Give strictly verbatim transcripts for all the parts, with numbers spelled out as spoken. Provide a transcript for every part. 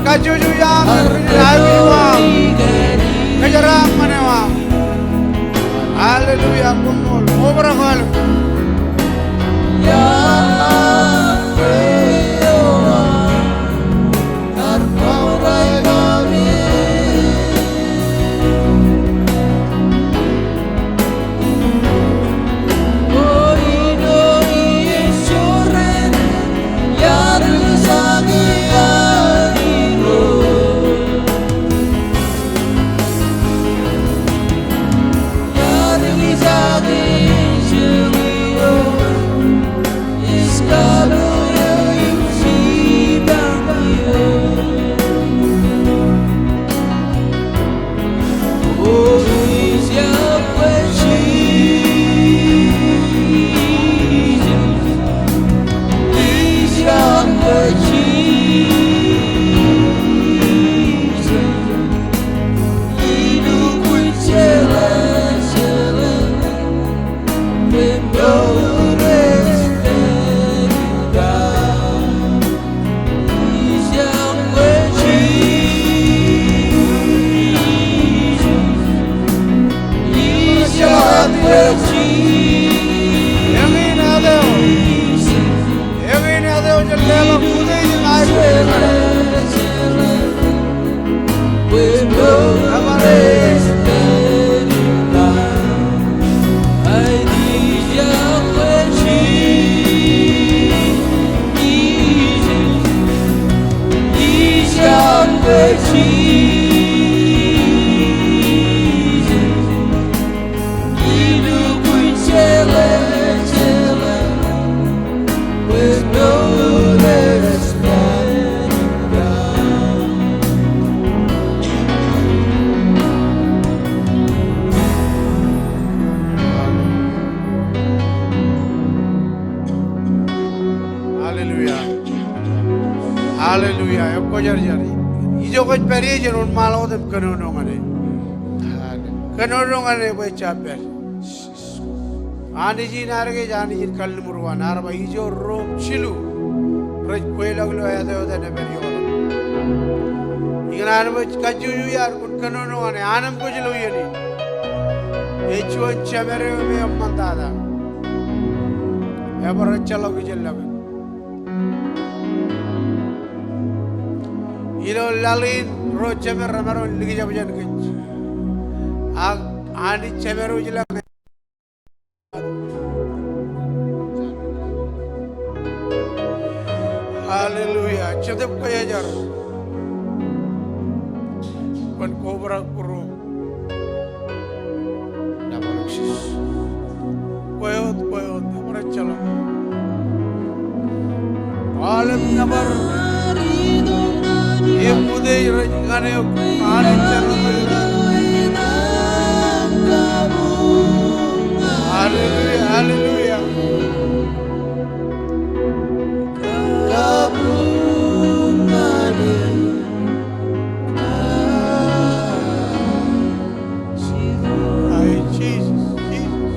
Kajjojo iaan ri-aikuj eo aṃ. Kōjeraaṃṃan eo aṃ. Hallelujah, koṃṃool. Obrak aolep. Hallelujah. Hallelujah. Ekwōjarjar. Ijo kwōj pād ie jān wōnṃaanḷọk wōt im kōnono ñan e. Kōnono ñan e bwe ejjab pād. Anij in ad ke ej Anij in kalliṃur waan, ear ba ijo ro jilu rej kweilọk ilo āt eo etan epād ioon. Ikōṇaan bwe kajjojo iaan kwōn kōnono ñan e, anemkwōj ilo iien in. Ej juon jemed eo im eṃṃantata. Ebar ejjeḷọk ijeḷọkin. Ilo laḷ in ro jemed remaroñ likjab jān kōj. Ak Anij jemed eo ej lōñ. Hallelujah. Jetōb Kwōjarjar. Kwōn kobrak būruōṃ. Nōbar Jisōs. Kwe wōt, kwe wōt, nōbar ejjeḷọk. Aolep nōbar im utiej rej ñan eok, Anij ejjeḷọk. Hallelujah, hallelujah. Ai, Jesus, Jesus.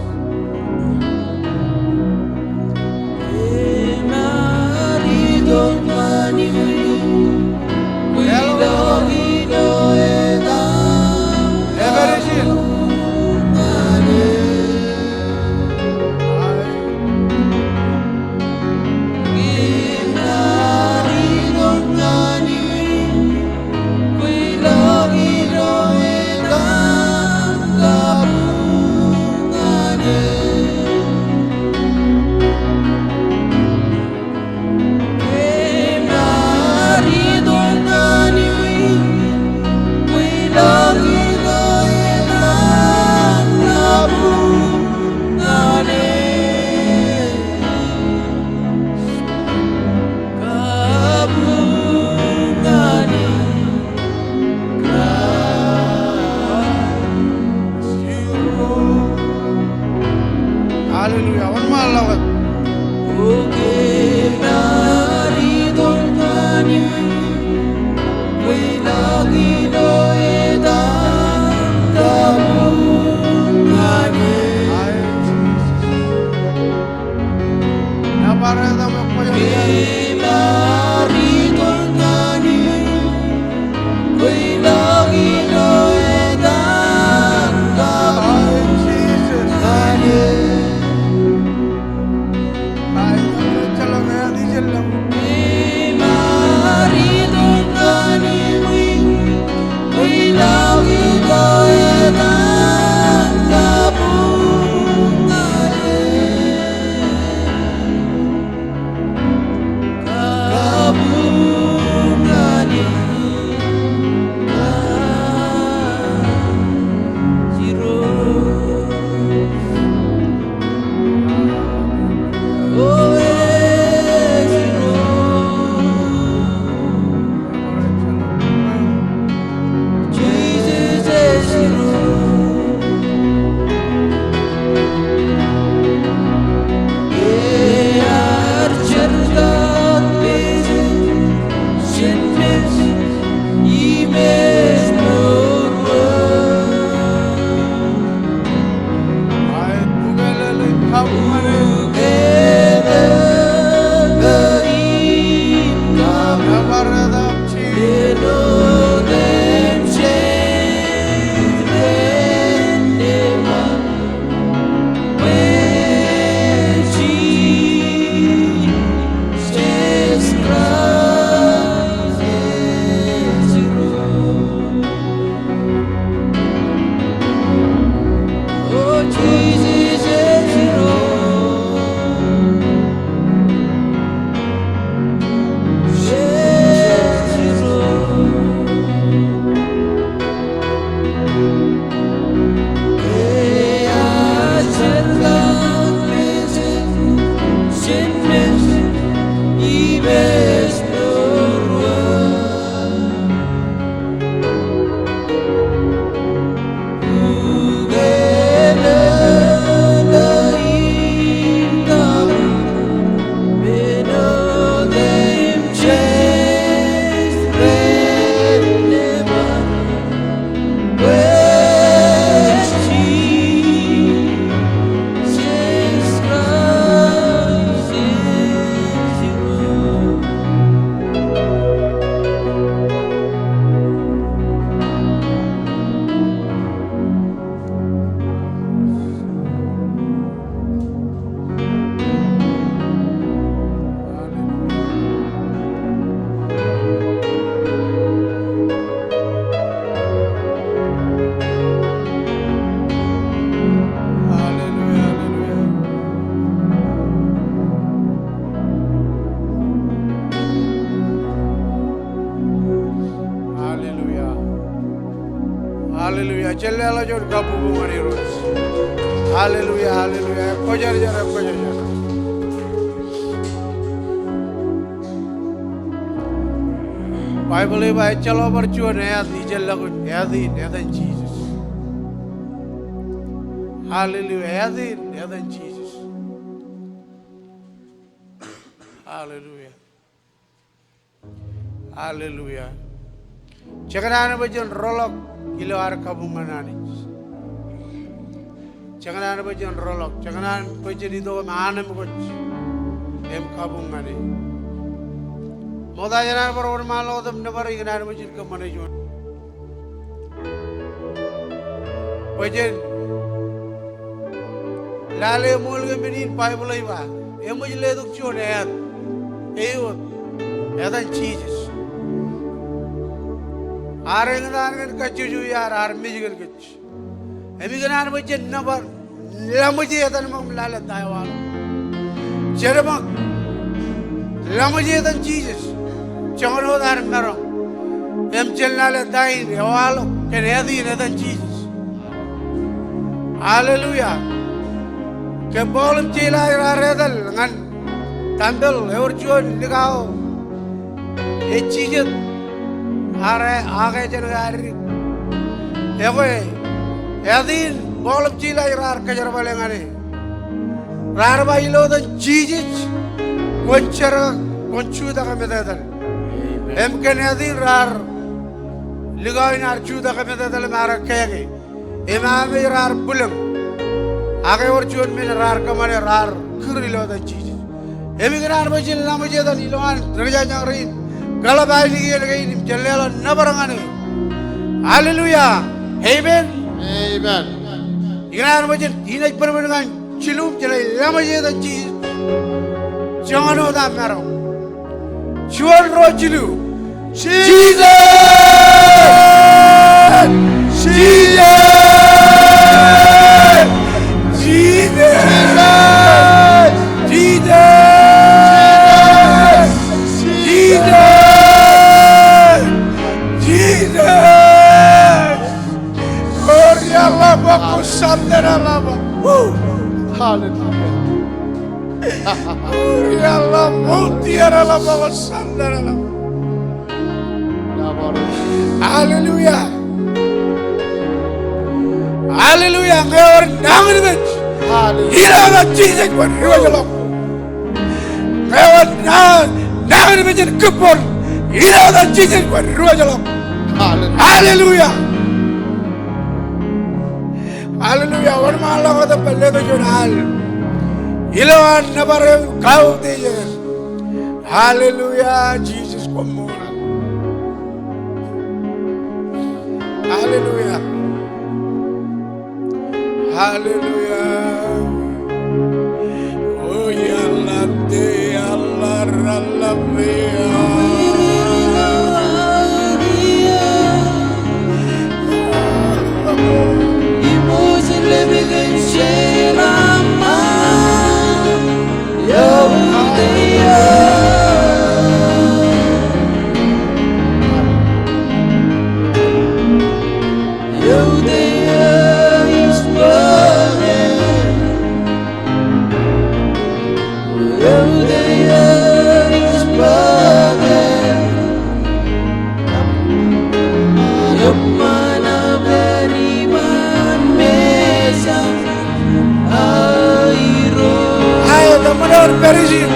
Hallelujah. Hallelujah. Jen leḷọk juon kabbokbok ñan Irooj. Hallelujah, hallelujah. Ekwōjarjar, ekwōjarjar. Baibōḷ ej ba ejjeḷọk bar juon āt ijellọkuj āt in, etan Jisōs. Hallelujah. Āt in, etan Jisōs. Hallelujah. Hallelujah. Jekōṇaan bwe jen roḷọk ilo ad kabuñ ñan Anij. Jekōṇaan bwe jen roḷọk. Jekōṇaan bwe jen itok im anemkwōj im kabuñ ñan e. Ṃokta jān ad bar wōnṃaanḷọk wōt im nōbar, ikōṇaan bwe jen kōṃṃane juon. Bwe jen lale ṃool kōn men in Baibōḷ ej ba eṃōj letok juon āt. Ewōr, etan Jisōs. Ad eñtaan kōn kajjojo iaad, ad mej kōn kōj. Im ikōṇaan bwe jen nōbar, laṃōje etan ṃōk im lale ta eo waḷọk. Jen ṃōk, laṃōje etan Jisōs. Joñan wōt ad maroñ im jen lale ta in ewaḷọk kōn āt in, etan Jisōs. Hallelujah. Ke Paul im Silas raar etal ñan tempeḷ, ewōr juon likao ej jijet, ak ej jān ke addik. Ekwe, āt in Paul im Silas raar kōjerbale ñan e. Raar ba, ilo etan Jisōs kwōn jerkak, kwōn jutak im etetal. Im kōn āt in raar, likao in ear jutak im etetal im ear keke. Im amej raar bwilōñ. Ak ewōr juon men raar kōṃṃane, raar kūr ilo etan Jisōs. Im ikōṇaan bwe jen laṃōj etan ilowaan ri-kōjañjañ rein. Kōḷap ainikien kein im jen leḷọk nōbar ñan e. Hallelujah. Amen. Amen. Ikōṇaan bwe jen inaaj bōnbōn ñan jilu im jenaaj laṃōj etan Jisōs. Joñan wōt aṃ maroñ. Juon, ruo, jilu. Jisōs! Jisōs! Jisōs! Jisōs! Glory, alabako, sandera, alaba. Woo! Hallelujah. Glory, alabako, sandera, alaba. Hallelujah. Hallelujah. Ñe ewōr nañinmej, Hallelujah, ilo etan Jisōs kwōn diwōjḷọk. Ñe ewōr na-, nañinmej in kibboñ, ilo etan Jisōs kwōn diwōjḷọk. Hallelujah. Hallelujah. Hallelujah. Wōnṃaanḷọk wōt im bar letok juon al. Ilowaan nōbar eo im kautiej er. Hallelujah. Jisōs koṃṃool. Hallelujah. Hallelujah. O ialate, alaralapia. Aet, eṃṃan ad pād ijin.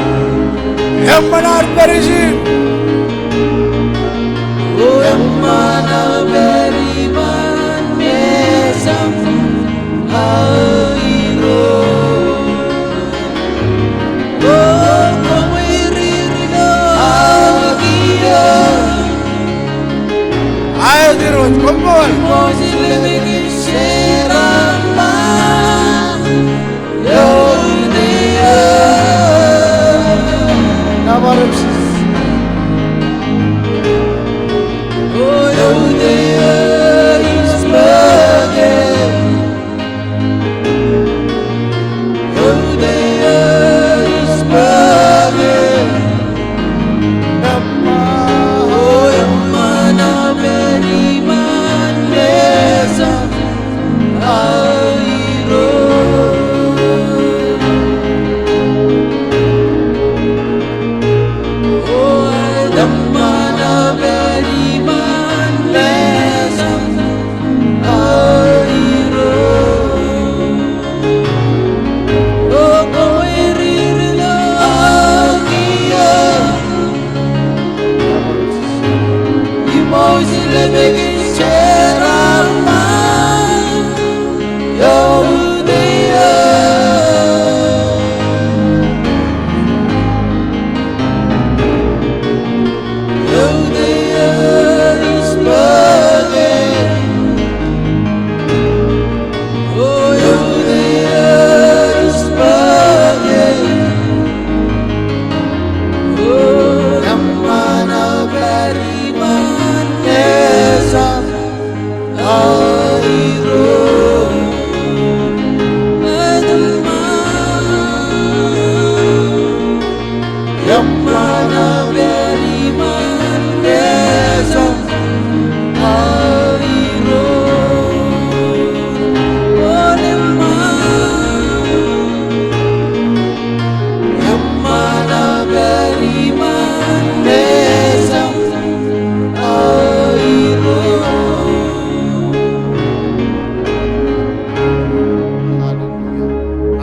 Eṃṃan ad pād ijin. Aet Irooj, koṃṃool.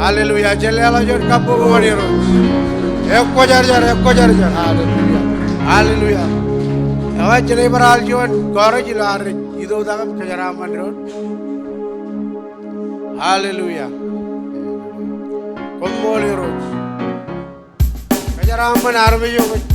Hallelujah. Jen leḷọk juon kabbokbok ñan Irooj. Ekwōjarjar, ekwōjarjar. Hallelujah. Hallelujah. Ekwe jen bar al juon kōrā ilo ad rej itok im kōjeraaṃṃan doon. Hallelujah. Koṃṃool Irooj. Kōjeraaṃṃan armej eo kwōj.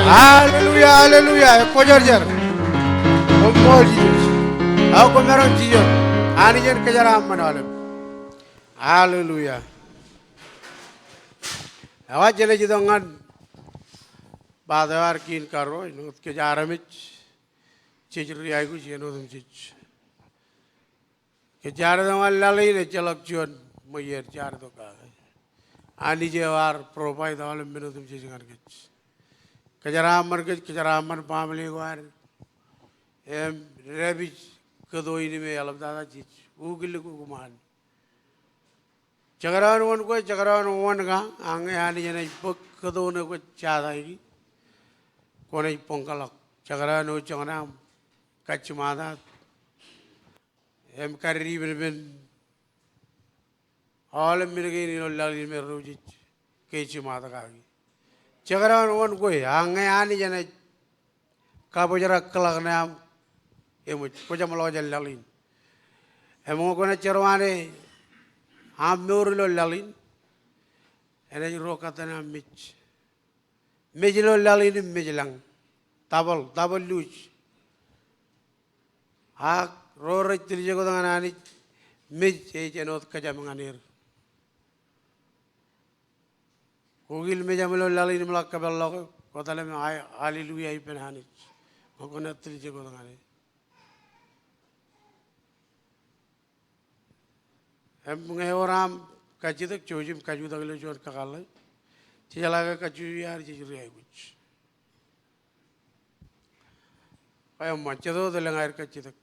Hallelujah, hallelujah. Kwōjarjar. Koṃṃool Jisōs. Ak kwōmaroñ jijet. Anij en kōjeraaṃṃan aolep. Hallelujah. Ewa, jenaaj itok ñan part eo ad kiin karuo, āinwōt kōj armej jej ri aikuj āinwōt im jej. Kōj jaar itok ñan laḷ in, ejjeḷọk juon ṃweied jaar itok kake. Anij eo ear provide aolep men otemjej ñan kōj. Kōjeraaṃṃan kōj, kōjeraaṃṃan baaṃle ko ad. Im dāpij kōto in me eḷaptata jej uklik ukōṃaan. Jekdọọn wōn kwe, jekdọọn wōn kaṇ, ak ñe Anij enaaj bōk kōto ṇe kwōj jataiki, kwōnaaj bōñklọk. Jekdọọn wōn joñan aṃ kajjiṃata im kaddipenpen aolep men kein ilo laḷ in me rej kajjiṃata kaki. Jekdọọn wōn kwe, ak ñe Anij enaaj kabōjrak kōḷak ṇe aṃ eṃōj, kwōj jeṃḷọk jān laḷ in. Im ñe kwōnaaj jerọwiwi aṃ mour ilo laḷ in, enaaj ruo kōttan aṃ mej. Mej ilo laḷ in im mej lañ. Double, double luuj. Ak ro rej tiljek wōt ñan Anij, mej ej āinwōt kōjām ñan er. Kwō kiil mejāṃ ilo laḷ in im ḷak kōpeḷḷọk, kwō tōl im a-, hallelujah ippān Anij. Ñe kwōnaaj tiljek wōt ñan e. Im ñe ewōr aṃ kajjitōk, jouj im kajutak ilo juon kakōḷḷe. Jejeḷā ke kajjojo iaad jej ri aikuj. Kwe eṃṃan, jet wōt elōñ aer kajjitōk.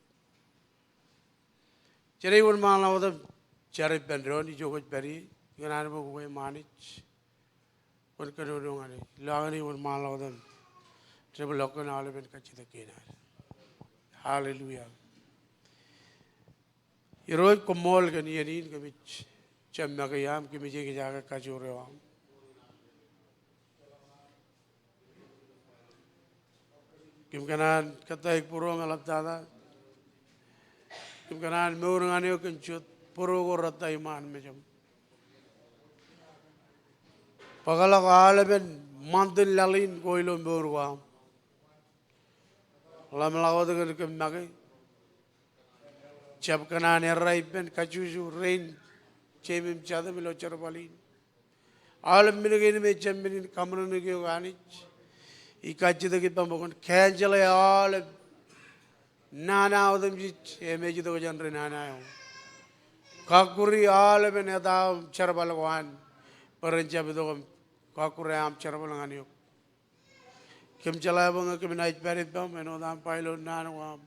Jen wōnṃaanḷọk wōt im jar ippān doon ijo kwōj pād ie, ikōṇaan bwe kwō kwe im Anij kwōn kōnono ñan e. Ilo aō wōnṃaanḷọk wōt im depḷọk kōn aolepen kajjitōk kein ad. Hallelujah. Irooj, koṃṃool kōn iien in kōmij jab make iaam, kōmij eñjake kajoor eo aṃ. Kōm kōṇaan kōttāik būruōṃ eḷaptata. Kōm kōṇaan mour ñan eok kōn jet būruō ko rettaiṃaan mejaṃ. Bōkḷọk aolepen ṃantin laḷ in ko ilo mour ko aṃ. Ḷōmṇak wōt kōn kōm make. Jab kōṇaan errā ippān kajjojo rein jeim im jatūṃ ilo jerbal in. Aolep men kein me ejjab men in kaṃōṇōṇō eok Anij. Ij kajjitōk ippaṃ bwe kwōn cancel e aolep nana otemjej im ej itok jān ri nana eo. Kọkkure aolepen eta im jerbal ko an bwe ren jab itok im kọkkure aṃ jerbal ñan eok. Kōm jeḷā bwe ñe kōm naaj pād ippaṃ āinwōt aṃ ba ilo naan ko aṃ,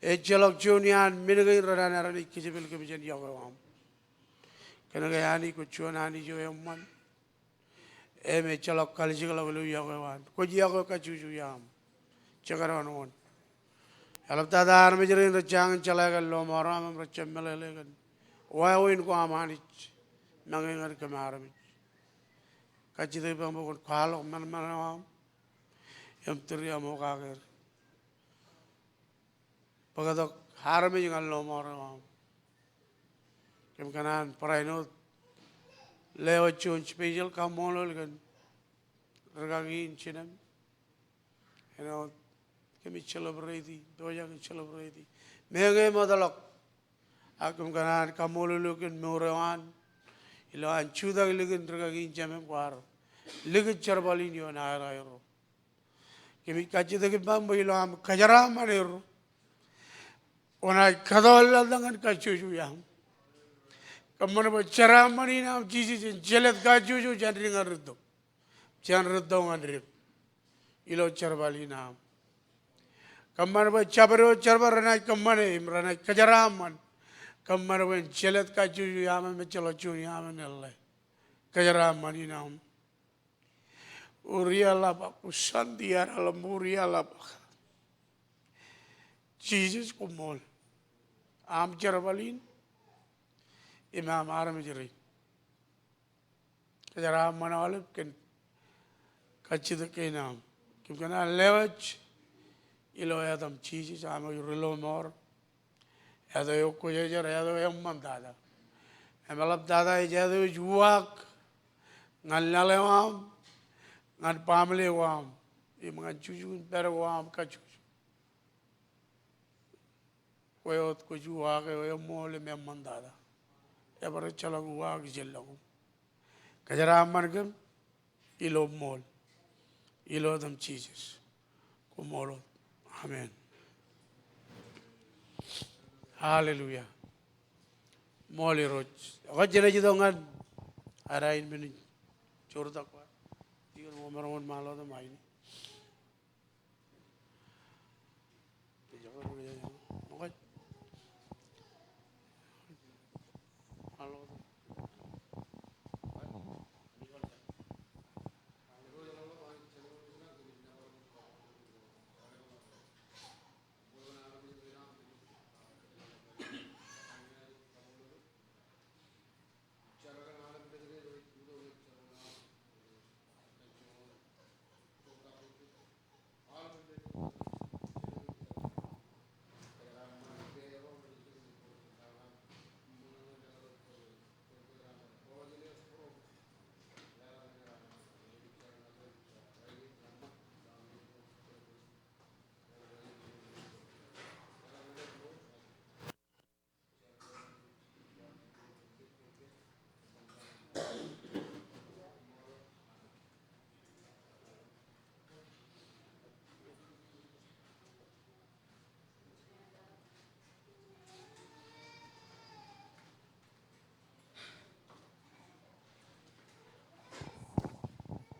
ejjeḷọk juon iaan men kein ren an naaj kōjepel kōm jān iọkwe eo aṃ. Kōnke Anij kwōj juon Anij eo eṃṃan. Im ejjeḷọk kalijekḷọk ilo iọkwe eo an. Kwōj iọkwe kajjojo iaam. Jekdọọn wōn. Eḷaptata armej rein rej jañin jeḷā kōn lọmọọr eo aṃ im rej jab meḷeḷe kōn wāween ko aṃ Anij. Make ñan kōm armej. Kajjitōk ippaṃ bwe kwōn kwaḷọk ṃanṃan eo aṃ im tūriaṃokake er. Bōktok armej ñan lọmọọr eo aṃ. Kōm kōṇaan barāinwōt lewōj juon special kaṃṃoolol kōn rikaki in jinem. Āinwōt kōmij celebrate, pojak in celebrate meñe eṃōtḷọk. Ak kōm kōṇaan kaṃṃoolol eok kōn mour eo an ilo an jutak likin rikaki in jemem kwaar likūt jerbal in ioon aer aerro. Kōmij kajjitōk ippaṃ bwe ilo aṃ kōjeraaṃṃan erro, kwōnaaj kōttoḷọk ñan kajjojo iaam. Kōṃṃan bwe jeraaṃṃan in aṃ Jisōs en jelōt kajjojo jān dik ñan rūtto. Jān rūtto ñan dik. Ilo jerbal in aṃ. Kōṃṃan bwe jabdewōt jerbal renaaj kōṃṃane im renaaj kōjeraaṃṃan. Kōṃṃan bwe en jelōt kajjojo iaam im ejjeḷọk juon iaam en eḷḷe. Kōjeraaṃṃan in aṃ. Urialabak, usantiaralem, urialabak. Jisōs koṃṃool. Aṃ jerbal in im aṃ armej rein. Kōjeraaṃṃan aolep kōn kajjitōk kein aṃ. Kōm kōṇaan lewōj ilo etaṃ Jisōs aṃ ri lọmọọr. Eto eo kwōjarjar, eto eo eṃṃantata. Im eḷaptata ej eto eo ej uwaak ñan laḷ eo aṃ, ñan baaṃle ko aṃ. im ñan jukjuk in pād ko aṃ kajjukjuk. Kwe wōt kwōj uwaake eo eṃṃool im eṃṃantata, ebar ejjeḷọk uwaak ijellọkuṃ. Kōjeraaṃṃan kōm ilo ṃool, ilo etaṃ Jisōs. Koṃṃool wōt. Amen. Hallelujah. Ṃool Irooj. Ekwe jenaaj itok ñan ad ainiṃ men in joortak ko ad. Dikon Ṃōṃaro, wōnṃaanḷọk wōt im aini.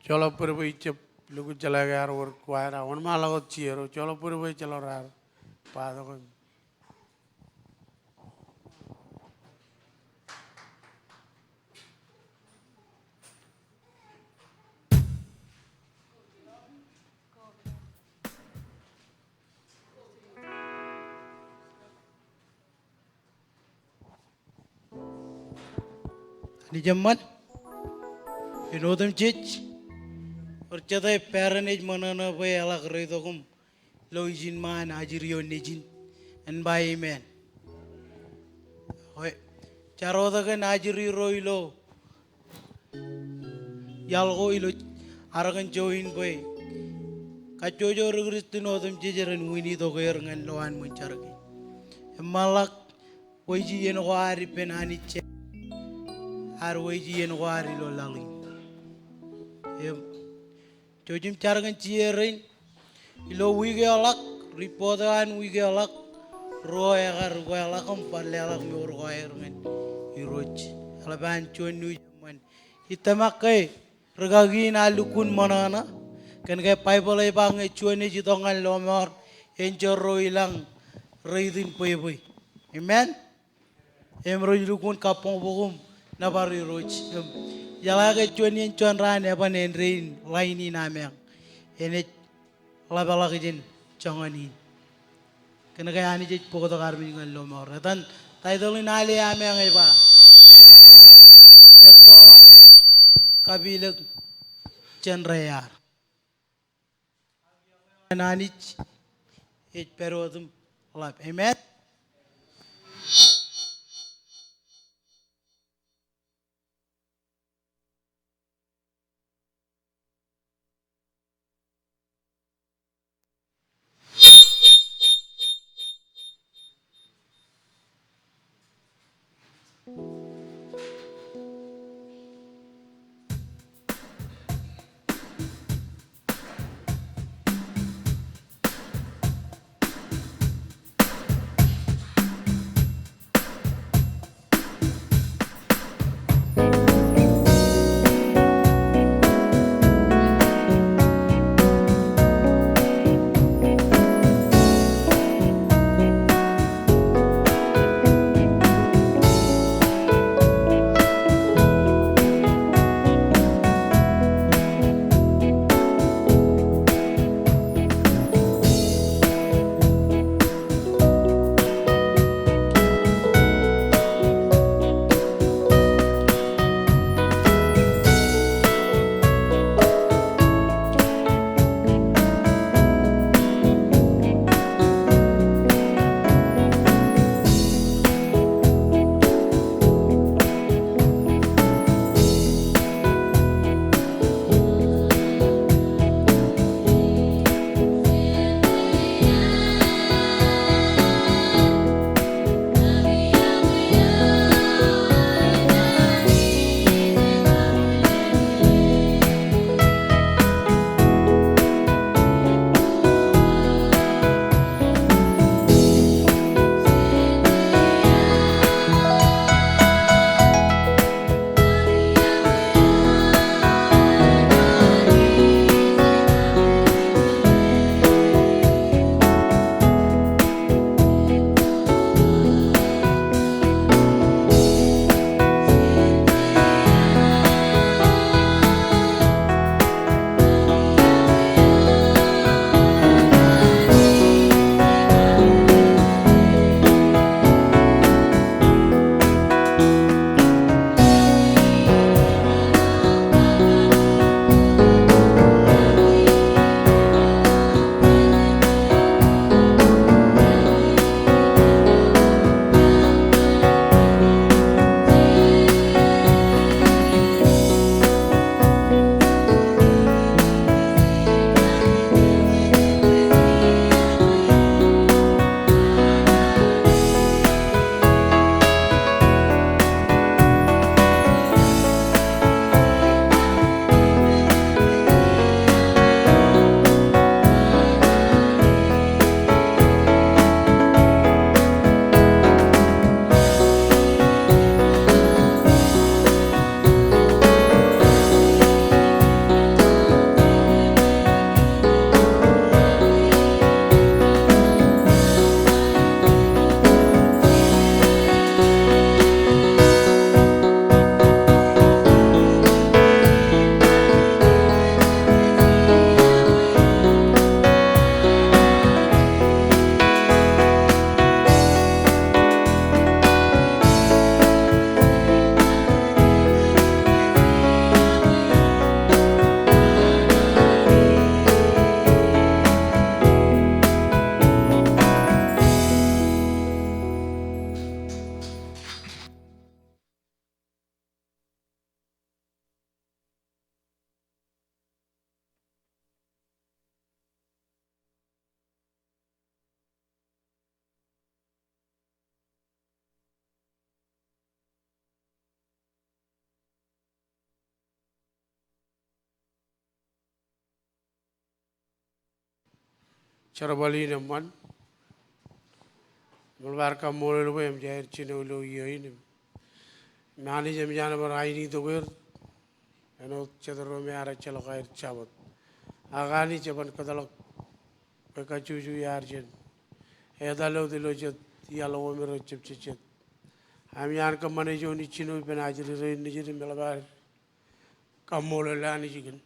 Joḷọk bōd bwe ij jab lukkuun jeḷā ke ear wōr quiet, ak wōnṃaanḷọk wōt jiero. Joḷọk bōd bwe ejjeḷọk raar ba tok im Anij eṃṃan, en otemjej, ewōr jete parent ej ṃōṇōṇō bwe eḷak reitok im lo ijin ṃaan ajri eo nejin? En ba amen. Ekwe, jaar wōt kōn ajri ro ilo iaḷ ko ilo arōk in join bwe kajjojo ri Kristian otemjej ren wini tok er ñan lowaan ṃōn jar kein. Eṃṃanḷọk, weji iien ko ad ippān Anij, ad weji iien ko ad ilo laḷ in. Im, jouj im jar kōn jier rein, ilo wiik eḷak, report eo an wiik eḷak, ruo ekar ukweḷọk im bar leḷọk mour ko aer ñan Irooj. Eḷap an juon news eṃṃan. Ij tōmak ke rikaki in ear lukkuun ṃōṇōṇō kōn ke Baibōḷ ej ba ñe juon ej itok ñan lọmọọr, en jorro ilañ reitin bwebwe. Amen. Im rej lukkuun kabbokbok im nōbar Irooj. Im ijeḷā ke juon iien juon raan eban āindein line in ameañ, enaaj ḷapḷọk jān joñan in. Kōn ke Anij ej bōktok armej ñan lọmọọr. Etan, title in al eo ameañ ej ba, Ettoḷọk Kapilōk Jān Reiaar. Anij ej pād wōt im ḷap. Amen. jerbal in eṃṃan. Im bar kaṃṃoolol bwe eṃōj aer jino ilo iiō in. Im Anij eṃōj an bar ainitok er āinwōt jet ro me ear ejjeḷọk aer Jabōt. Ak Anij eban kōtḷọk bwe kajjojo iaar jān etal wōt ilo jet iaḷ ko me rej jab jejjet. Im iaan kōṃṃane juon ijjino ippān ajri rein nejid im eḷap aer kaṃṃoolol Anij kōn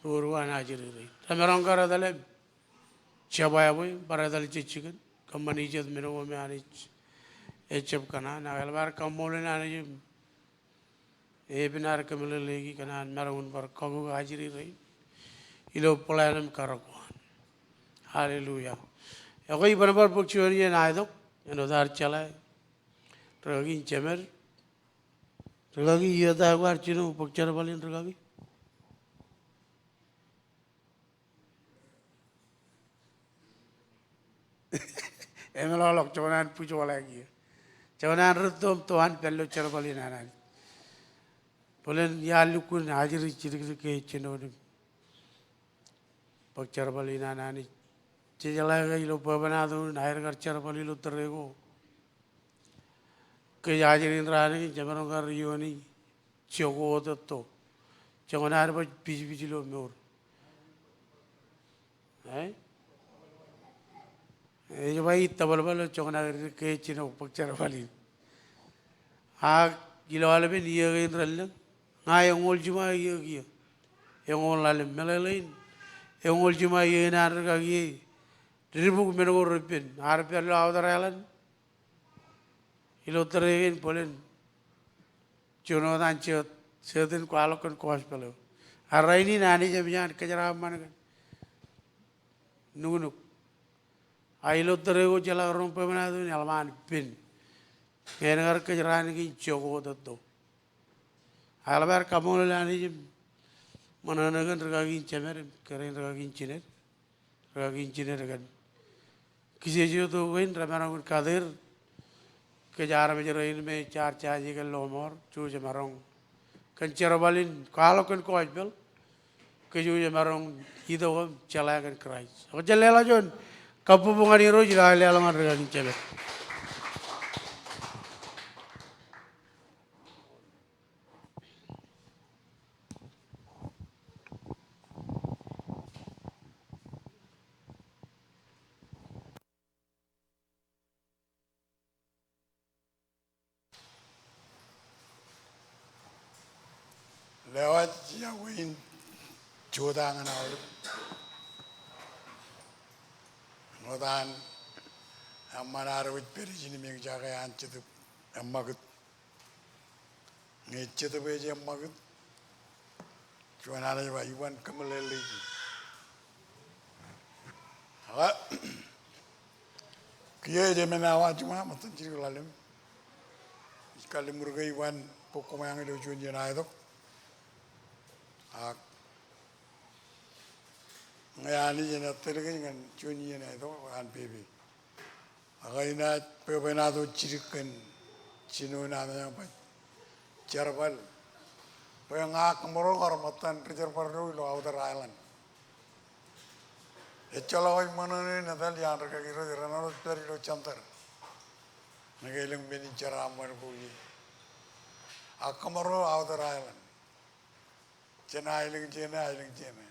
ruo ruo an ajri rein. Remaroñ kar etal im jab ābwe bar etal jejjekōn kōṃṃani jet men ko me Anij ejab kōṇaan. Ak eḷap aer kaṃṃoolol Anij im epen aer kōmeḷeḷeiki kōn an maroñ in bar kakuk ajri rein ilo plan im karōk ko an. Hallelujah. Ekwe iban bar bōk juon iien aetok āinwōt ad jeḷā rikaki in jemed. Rikaki, iiō ta ko ear jino bōk jerbal in rikaki? Emeḷọkḷọk, joñan bwijwaḷọk kiiō. Joñan rūtto im to an pād ilo jerbal in an Anij. Bōlen iar lukkuun ajri jidikdik ke ej jino im bōk jerbal in an Anij. Jejeḷā ke ilo bwebwenato in aer kar jerbal ilo tōre ko, kōj ajri in raan kein jemaroñ kar iiooni jiok ko otemjej. Joñan aer baj pijpij ilo mour. Eh? Ej ba ij tōbalbal joñan aer ke ej jino bōk jerbal in. Ak ilo aolepen iiō kein relōñ, ña eñoul jiṃa iiō kiiō. Eñoul ḷalem meḷeḷein. Eñoul jiṃa iiō in an rikaki e dibuk men ko repen. Ear pād ilo outer island ilo tōre kein bōlen juon wōt an jet, jet in kwaḷọk kōn gospel eo. Ak rainin Anij eṃōj an kōjeraaṃṃan kōn nuknuk. A ilo tōre ko jeḷā roñ bwebwenato in eḷap an pen. Ñe en kar kōj raan kein jiok ko otemjej. Ak eḷap aer kaṃṃoolol Anij im ṃōṇōṇō kōn rikaki in jemed im kōrā in rikaki in jined. Rikaki in jined kōn kijeje tok kein remaroñ in kate er. Kōj armej rein me jaar jaje kōn lọmọọr, jouj im maroñ kōn jerbal in kwaḷọk kōn gospel. Kōj jouj im maroñ itok im jeḷā kōn Kraist. Ak jen leḷọk juon kabbokbok ñan Irooj ilo aer leḷọk ñan rikaki in jemed. Lewōj iọkwe in jota ñan aolep. Āinwōt an eṃṃan ad wōj pād ijin im eñjake an Jetōb eṃṃakūt. Ñe Jetōb ej eṃṃakūt, juon Anij ba iban kōmeḷeḷeiki. Ak kiiō ej emān awa jiṃa ṃōttan jidik ḷalem. Ij kalliṃur ke iban bōk koṃeañ ilo juon iien aetok. Ak ñe Anij en ettōr kōj ñan juon iien aetok an pepe. Ak inaaj bwebwenato jidik kōn jino in amāmā baj jerbal. Bwe ña kōṃro kar ṃōttan ri jerbal ro ilo outer island. Ejjeḷọk ej ṃōṇōṇō in etal iaan rikaki ro, rej ṇa rej pād ilo center. Ñe ke elōñ men in jeraaṃṃan ko ie. Ak kōṃro outer island. Jān aelōñ jeṇe, aelōñ jeṇe.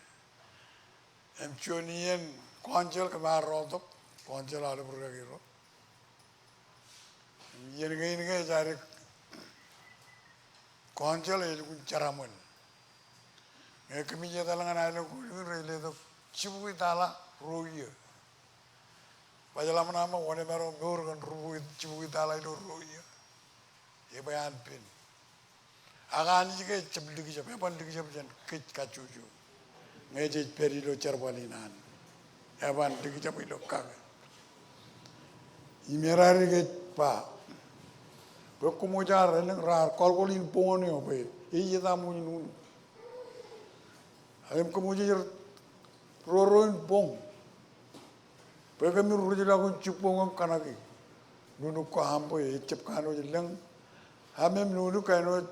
Im juon iien council kōm ar rooltok, council aolep rikaki ro. Im iien kein ke ej adik council elukkuun jeraaṃṃan. Ñe kōmij etal ñan aelōñ ko rej letok jibukwi tala ruo iiō. Baj ḷōmṇak ṃōk wōn emaroñ mour kōn ruo, jibukwi tala ilo ruo iiō. Ebwe an pen. Ak Anij ke ejjab likjab, eban likjab jān kōj kajjojo. Ñe jej pād ilo jerbal in an, eban likjab ilo kake. Im ear aikuj ba bwe koṃij ar elōñ raar kwaḷkwaḷ in boñōn eo bwe ej etaṃ wōj nuknuk. Ak im koṃij ej roro in boñ bwe kōmin ruj ḷọk in jibboñ im kōṇaki nuknuk ko aṃ bwe ejjab kanooj lōñ aṃ im nuknuk āinwōt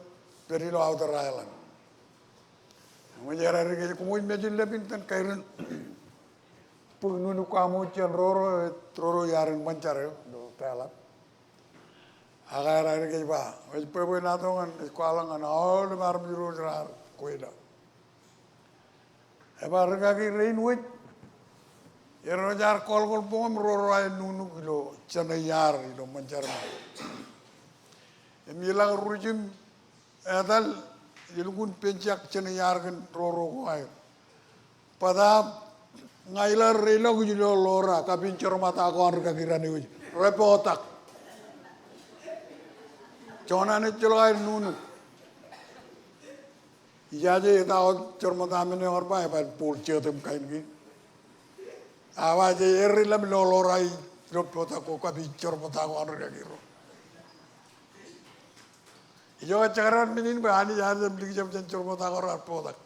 pād ilo outer island. Eṃōj aikuj koṃij mejān lepin tōn kairin bōk nuknuk ko aṃ wōj jān roro, roro iaad in ṃōn jar eo ilo peḷḷap. Ak ear aikuj ba, ej bwebwenato ñan, ej kwaḷọk ñan aolep armej ro raar kweilọk. Ej ba, rikaki rein wōj, erro jaar kọlkọl boñ im roro aer nuknuk ilo jān iaar ilo ṃōn jar eo. Im ilọk rujim etal, elukkuun penjak jān iaar kōn roro ko aer. Bōtab ña ilo reilọk ilo ḷoor, kab in jormata ko an rikaki raṇe wōj, repotak. Joñan an ejjeḷọk aer nuknuk. Ijaje eta wōt jormata men eo ear ba, eban bōk jete im kain kein. Ak ba, jej errellam ilo ḷoor ilo potak ko kab in jormata ko an rikaki ro. Ijo ej jekdọọn men in bwe Anij ear jab likjab jān jormata ko raar potak.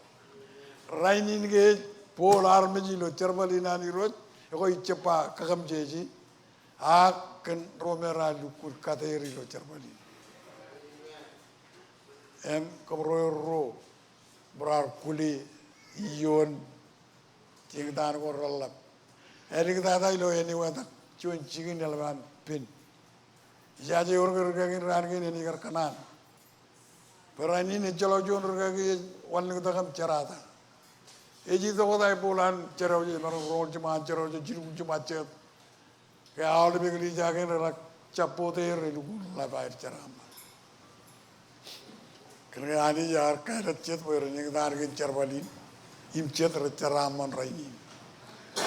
Rainin ke ej bōk armej ilo jerbal in an Irooj, ekwe ij jab ba kakōmjeje, ak kōn ro me raar lukkuun kate er ilo jerbal in. Im kab ro erro, bar kwōle ioon jikin etan ko reḷḷap. Āliktata ilo āne wōt ak juon jikin eḷap an pen. Ijaje ewōr ke rikaki in raan kein enaaj kar kōṇaan. Bwe rainin ejjeḷọk juon rikaki ej wanlōñtak im jerata. Ej itok wōt aiboḷ an jerọwiwi, emaroñ roñoul jiṃa an jerọwiwi, jilñuul jiṃa jet. Ke aolep eklejia kein reḷak jab bote er, elukkuun ḷap aer jeraaṃṃan. Kōnke Anij ear kāālōt jet bwe ren eñtaan kein jerbal in, im jet rej jeraaṃṃan rainin.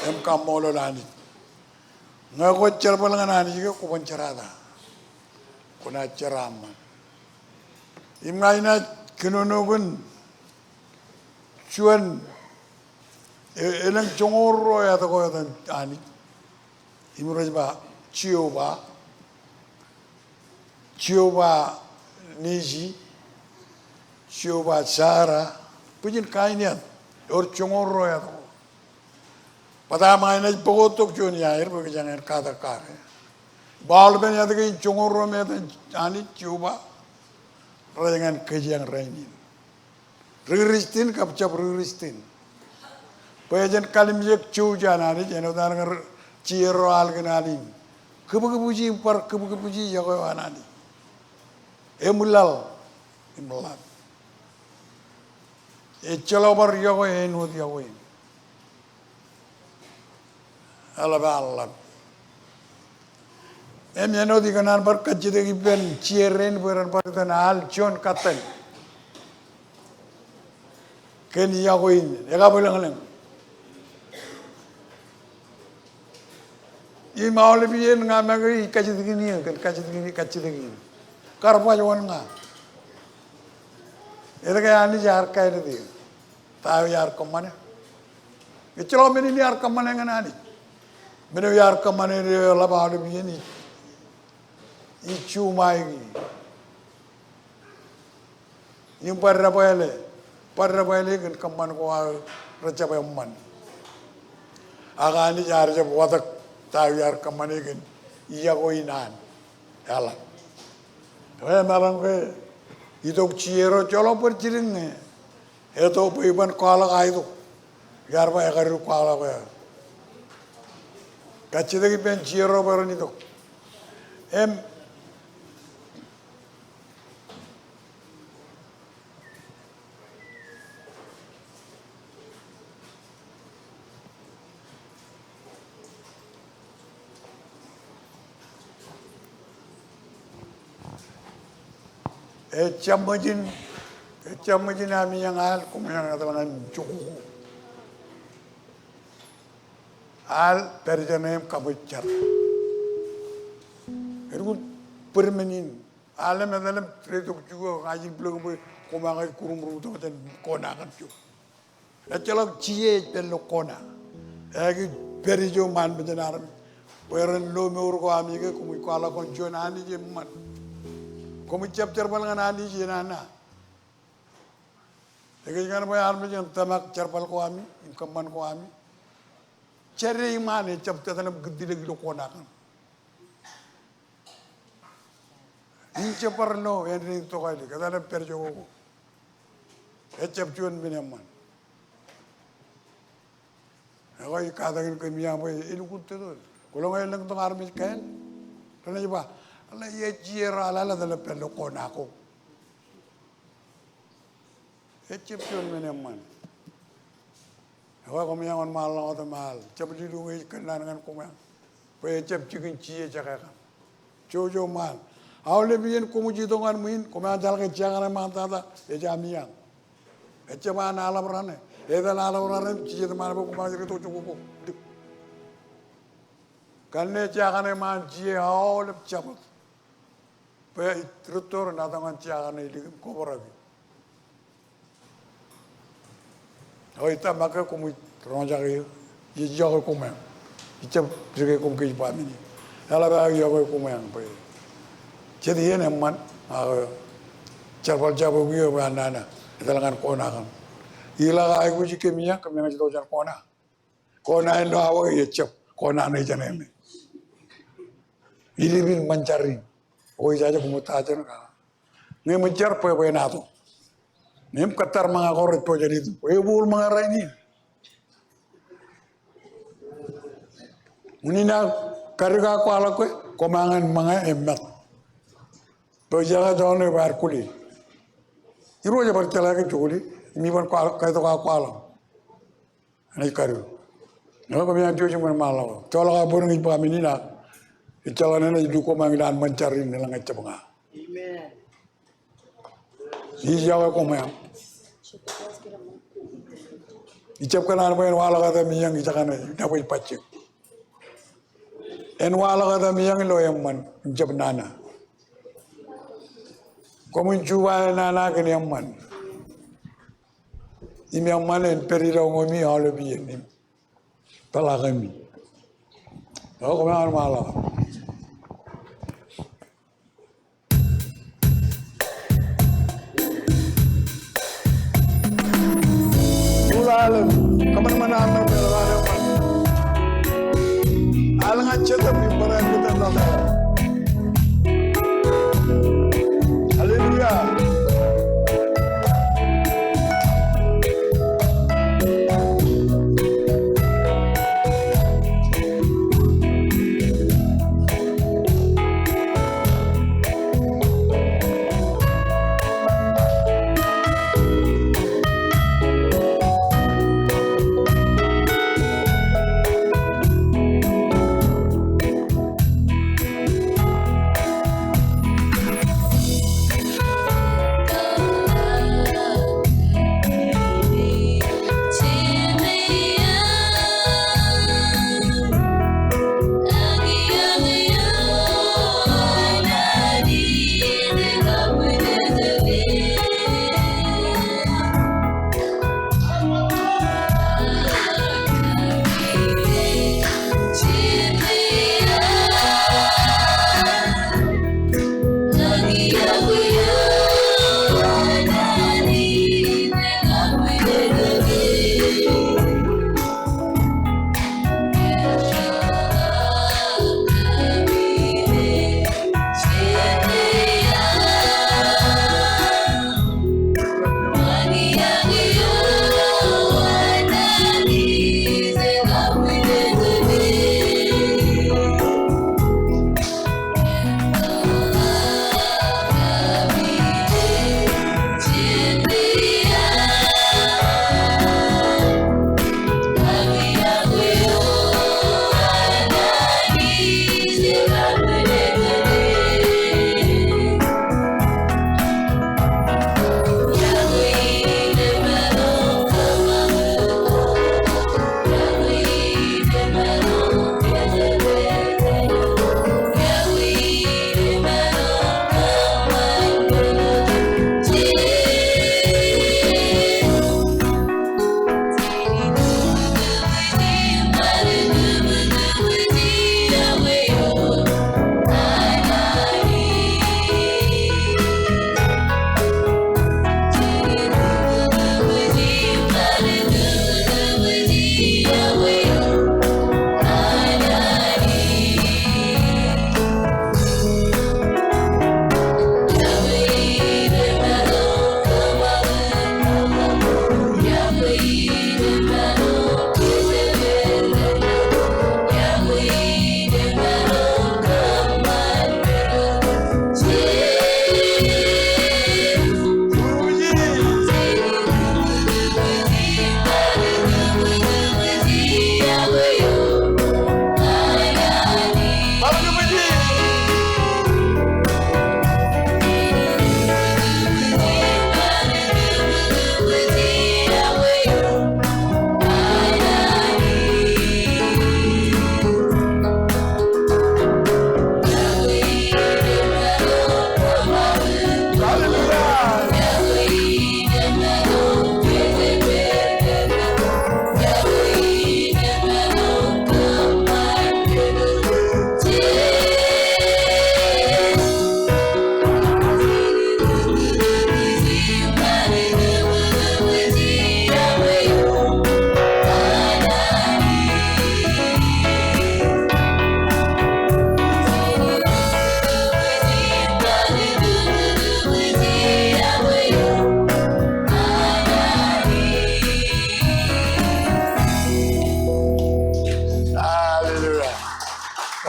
Im kaṃṃoolol Anij. Ñe kwōj jerbal ñan Anij ke kwōban jerata. Kwōnaaj jeraaṃṃan. Im ña inaaj kōnono kōn juon, e, elōñ joñoul ruo etke etan Anij. Im rej ba Jeova, Jeova Nisi, Jeova Jire, bwijin kain etan, ewōr joñoul ruo etke. Bōtab ña inaaj bōk wōt tok juon iaer bwe kōjeañ en katak kake. Ba aolepen etke in joñoul ruo me etan Anij Jeova, rej ñan kōjeañ rainin. Ri Kristian kab jab ri Kristian. Bwe jen kallimjek jouj an Anij, āinwōt an kar jiero al kōn al in. Kibukibukji, bar kibukibukji iọkwe eo an Anij. Eṃwilaḷ im ḷap. Ejjeḷọk bar iọkwe āinwōt iọkwe in. Eḷap an ḷap. Im āinwōt ikōṇaan bar kajjitōk ippān jier rein bwe ren bar itōn al juon katten kōn iọkwe in, ekabwilōñlōñ. Im aolep iien ña make ij kajjitōk in eō, kōn kajjitōk in, kajjitōk in. Kar baj wōn ña. Etke Anij ear kāālōt eō? Ta eo iar kōṃṃane? Ejjeḷọk men in iar kōṃṃane ñan Anij. Men eo iar kōṃṃane eo eḷap aolep iien ij, ij juṃae e. Im bar debwāāle, bar debwāāle kōn kōṃṃan ko aō rej jab eṃṃan. Ak Anij ear jab watōk ta eo iar kōṃṃane kōn iọkwe in an. Eḷap. Emaroñ ke itok jiero, joḷọk bar jilkinne. Eto bwe iban kwaḷọk aetok. Iar ba ekar kwaḷọk e. Kajjitōk ippān jiero bwe ren itok. Im Ejjab ṃōjin, ejjab ṃōjin ami eañ al, koṃ eañ etal ñan jokko. Al pād ijeṇe im kaṃōj jar. Elukkuun bōd men in. Al im etal im reitok jukwe, ña ij bōk bwe koṃ eañ ej kuruṃ ro itok jān kona kaṇ jok. Ejjeḷọk jijet ej pād ilo kona. Ekwe ij pād ijo ṃaan mejān armej. Bwe ren lo mour ko ami ke koṃij kwaḷọk kōn juon Anij eṃṃan. Koṃij jab jerbal ñan Anij enana. Ekwe ij ñan bwe armej en tōmak jerbal ko ami, im kōṃṃan ko ami. Jade iṃaan ejjab etal im kūtḷọk ilo kona kaṇ. Im jab bar lo āindein tokālik, etal im pād jokwe ko. Ejjab juon men eṃṃan. Ekwe ij katakin kōm iaan bwe elukkuun tōl. Kwōlōñ elōñ tok armej kāāl renaaj ba, ḷe ej jier aḷaḷ etal ippān ḷọk kona ko. Ejab juon men eṃṃan. Ekwe koṃ iaan wōnṃaanḷọk wōt im al jab lilo ej kōnnaan ñan koṃ eañ bwe ejab jikin jijet ekañ. Jouj im al. Aolep iien koṃij itok ñan ṃwiin, koṃ eañ jeḷā ke ejja kaṇe ṃaantata, ej ami eañ. Ejab an aḷap raṇe. Etal aḷap raṇe im jijet ṃaan bwe koṃ eañ rej itok jokwe ko. Dik. Kanne ejja kaṇe ṃaan jijet aolep Jabōt. Bwe rūtto ren tok ñan ejja kaṇe ilikin kobrak. Ak ij tōmak ke koṃij roñjake eō, ij iọkwe koṃ eañ. Ijab dik ke koṃ kōj ba men in. Eḷap aō iọkwe koṃ eañ bwe jet iien eṃṃan ak jerbal jabōk eō bwe an nana etal ñan kona kaṇ. Iḷak aikuj kōm iaan kōm eañ ej itok jān kona. Kona eo aō ejab kona ṇe jān ṇe. Ilip in ṃōn jar in. Ak ijaje koṃ ta jān ka. Ñe ṃōn jar bwebwenato. Ñe im kōttar ṃōñā ko rej pojak in itok. Ebooḷ ṃōñā rainin. Unin ak kadik aō kwaḷọk kwe, koṃ eañ en ṃōñā im mat. Bwe ijañe toḷ ṇe bar kule. Irooj ebar jeḷā ke jokwe. Im iban kwaḷọk, kaitok aō kwaḷọk. Enaaj kadiwōj. Ñe koṃ iaan jouj im wōnṃaanḷọk. Joḷọk aō bōd ñe ij ba men in ak ejjeḷọk enaaj lukkuun ṃōñā ilo an ṃōn jar in eḷaññe ejab ña. Amen. Ij iọkwe koṃ eañ. Ijab kōṇaan bwe en waḷọk etaṃ iaan ijekaṇe, nabōj bajjek. En waḷọk etaṃ iaan ilo eṃṃan, ijab nana. Koṃwin jubae nana kōn eṃṃan. Im eṃṃan en pād ilo ñomi aolep iien im peḷaakemi. Eo, koṃ eañ wōnṃaanḷọk. Bōk aḷ im kōṃanṃan aṃ ṇe. Aḷ ñan Jetōb im barāinwōt eṇ ḷọk. Hallelujah.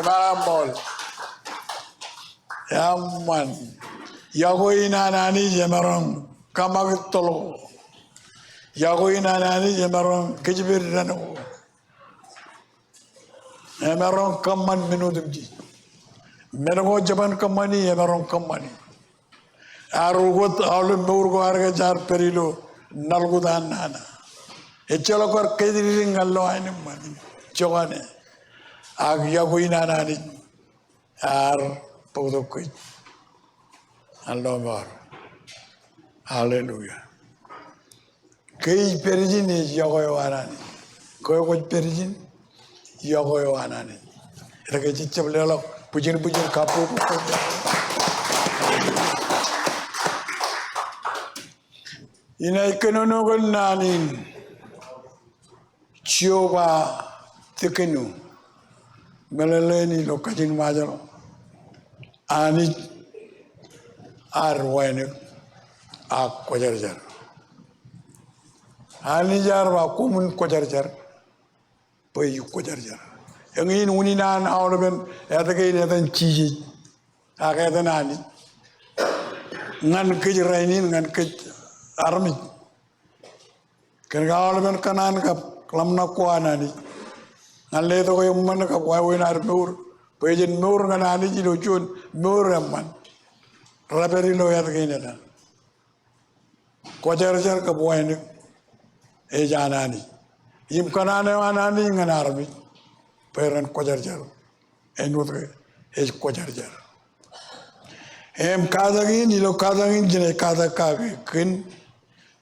Maroñ ṃool. Eṃṃan. Iọkwe in an Anij emaroñ kōṃakūt toḷ ko. Iọkwe in an Anij emaroñ kōjepel dān ko. Emaroñ kōṃṃan men otemjej. Men ko jeban kōṃṃani, emaroñ kōṃṃani. Ear ukōt aolep mour ko ad ke jaar pād ilo ḷalukkuun nana. Ejjeḷọk kar kōjatdikdik ñan lo aenōṃṃan, jokane. Ak iọkwe in an Anij ear bōktok kōj ñan lọmọọr. Hallelujah. Kōj pād ijin ej iọkwe eo an Anij. Kwe kwōj pād ijin, iọkwe eo an Anij. Etke jej jab leḷọk bwijin bwijin kabbokbok? Inaaj kōnono kōn naan in Jeova Tsidkenu. Meḷeḷein ilo kajin Ṃajeḷ, Anij ad wānōk ak kwōjarjar. Anij ear ba koṃwin kwōjarjar bwe ij kwōjarjar. Eñin unin an aolepen etke in etan Jisōs ak etan Anij ñan kōj rainin, ñan kōj armej. Kōn ke aolepen kōṇaan kab ḷōmṇak ko an Anij ñan letok eṃṃan kab wāween ad mour bwe jen mour ñan Anij ilo juon mour eṃṃan. Rej pād ilo etke in etan. Kwōjarjar kab wānōk ej an Anij. Im kōṇaan eo an Anij ñan armej bwe ren kwōjarjar āinwōt ke ej kwōjarjar. Im katak in, ilo katak in jenaaj katak kake kōn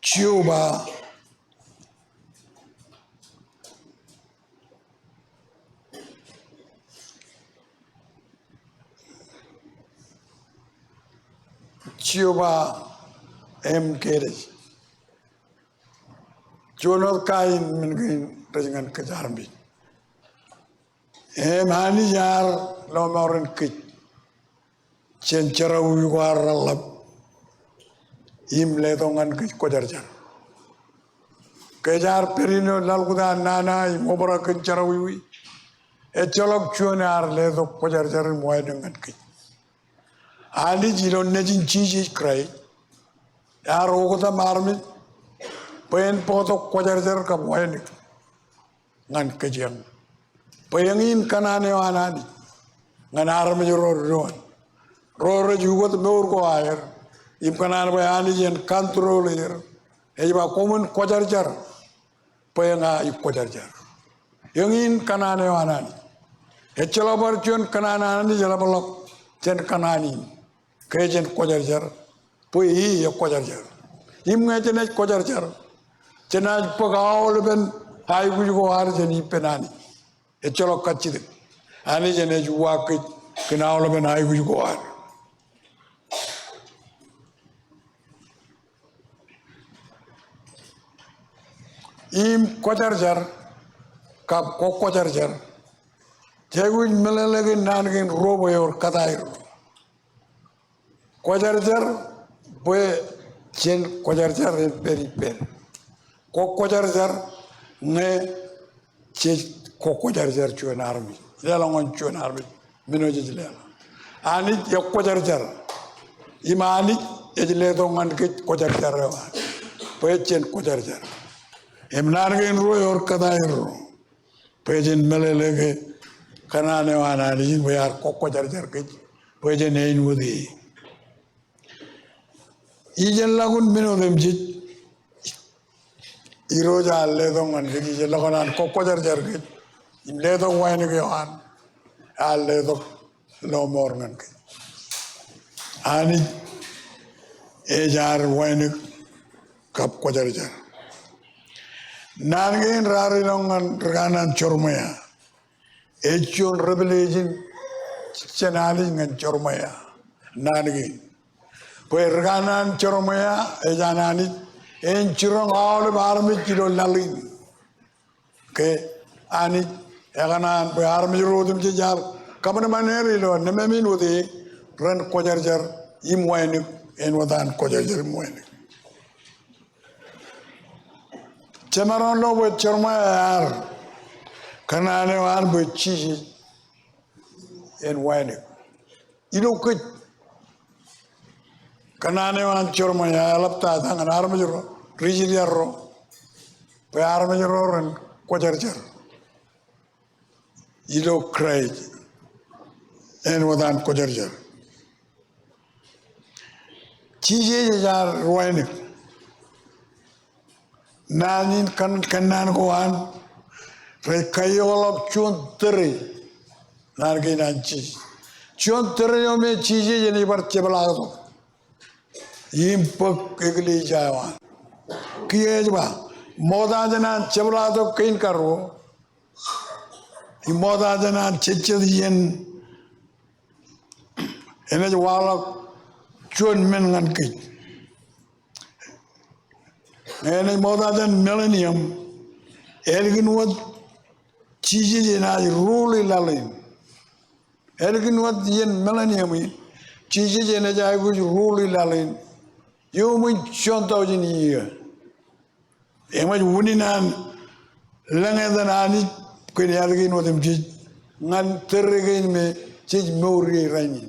Jeova. Jeova im Keres. Juon wōt kain men kein rej ñan kōj armej. Im Anij ear lọmọọren kōj jān jerọwiwi ko ad reḷḷap im letok ñan kōj kwōjarjar. Ke jaar pād ilo ḷalukkuun nana im obrak kōn jerọwiwi, ejjeḷọk juon ear letok kwōjarjar im wānōk ñan kōj. Anij ilo Nejin Jisōs Kraist ear oktak armej bwe en bōktok kwōjarjar kab wānōk ñan kōj eñ. Bwe eñin kōṇaan eo an Anij ñan armej ro doon. Ro rej ukōt mour ko aer im kōṇaan bwe Anij en control er. Ej ba koṃwin kwōjarjar bwe ña ij kwōjarjar. Eñin kōṇaan eo an Anij. Ejjeḷọk bar juon kōṇaan an Anij eḷapḷọk jān kōṇaan in. Ke jen kwōjarjar bwe e ekwōjarjar. Im ñe jenaaj kwōjarjar, jenaaj bōk aolepen aikuj ko ad jān ippān Anij. Ejjeḷọk kajjitōk. Anij enaaj uwaak kōj kōn aolepen aikuj ko ad. Im kwōjarjar kab kwōkwōjarjar, jej aikuj meḷeḷe kōn naan kein ruo bwe ewōr kōtaerro. Kwōjarjar bwe jen kwōjarjar en pād ippād. Kwōkwōjarjar ñe jej kwōkwōjarjar juon armej. Leḷọk ñan juon armej men eo jej leḷọk. Anij ekwōjarjar. Im Anij ej letok ñan kōj kwōjarjar eo an bwe jen kwōjarjar. Im naan kein ruo ewōr kōtaerro. Bwe jen meḷeḷe ke kōṇaan eo an Anij in bwe ear kwōkwōjarjar kōj bwe jen āinwōt e. Ijellọkun men otemjej, Irooj ear letok ñan kōj, ijellọkun an kwōkwōjarjar kōj im letok wānōk eo an, ear letok lọmọọr ñan kōj. Anij ej ad wānōk kab kwōjarjar. Naan kein raar ilọk ñan ri kanaan Jeremaia. Ej juon revelation jān Anij ñan Jeremaia. Naan kein. Bwe ri kanaan Jeremaia ej an Anij en jiroñ aolep armej ilo laḷ in. Ke Anij ekōṇaan bwe armej ro otemjej ear kōṃanṃan er ilo nemāmein wōt e ren kwōjarjar im wānōk āinwōt an kwōjarjar im wānōk. Jemaroñ lo bwe Jeremaia ear kōṇaan eo an bwe Jisōs en wānōk. Ilo kōj, kōṇaan eo an Jeremaia eḷaptata ñan armej ro, ri-Israel ro, bwe armej ro ren kwōjarjar ilo Kraist āinwōt an kwōjarjar. Jisōs ej ad wānōk. Naan in kōn, kōnnaan ko an rej kaioḷọk juon tōre naan kein an Jisōs. Juon tōre eo me Jisōs enaaj bar jepḷaaktok im bōk eklejia eo an. Kiiō ej ba, ṃokta jān an jepḷaaktok kein karuo im ṃokta jān an jejjet iien, enaaj waḷọk juon men ñan kōj. Enaaj ṃokta jān millennium, ālikin wōt Jisōs enaaj rule i laḷ in. Ālikin wōt iien millennium in, Jisōs enaaj aikuj rule i laḷ in iuṃwin juon thousand year. Eṃōj unin an lōñ etan Anij kōn ālikin otemjej ñan tōre kein me jej mour ie rainin.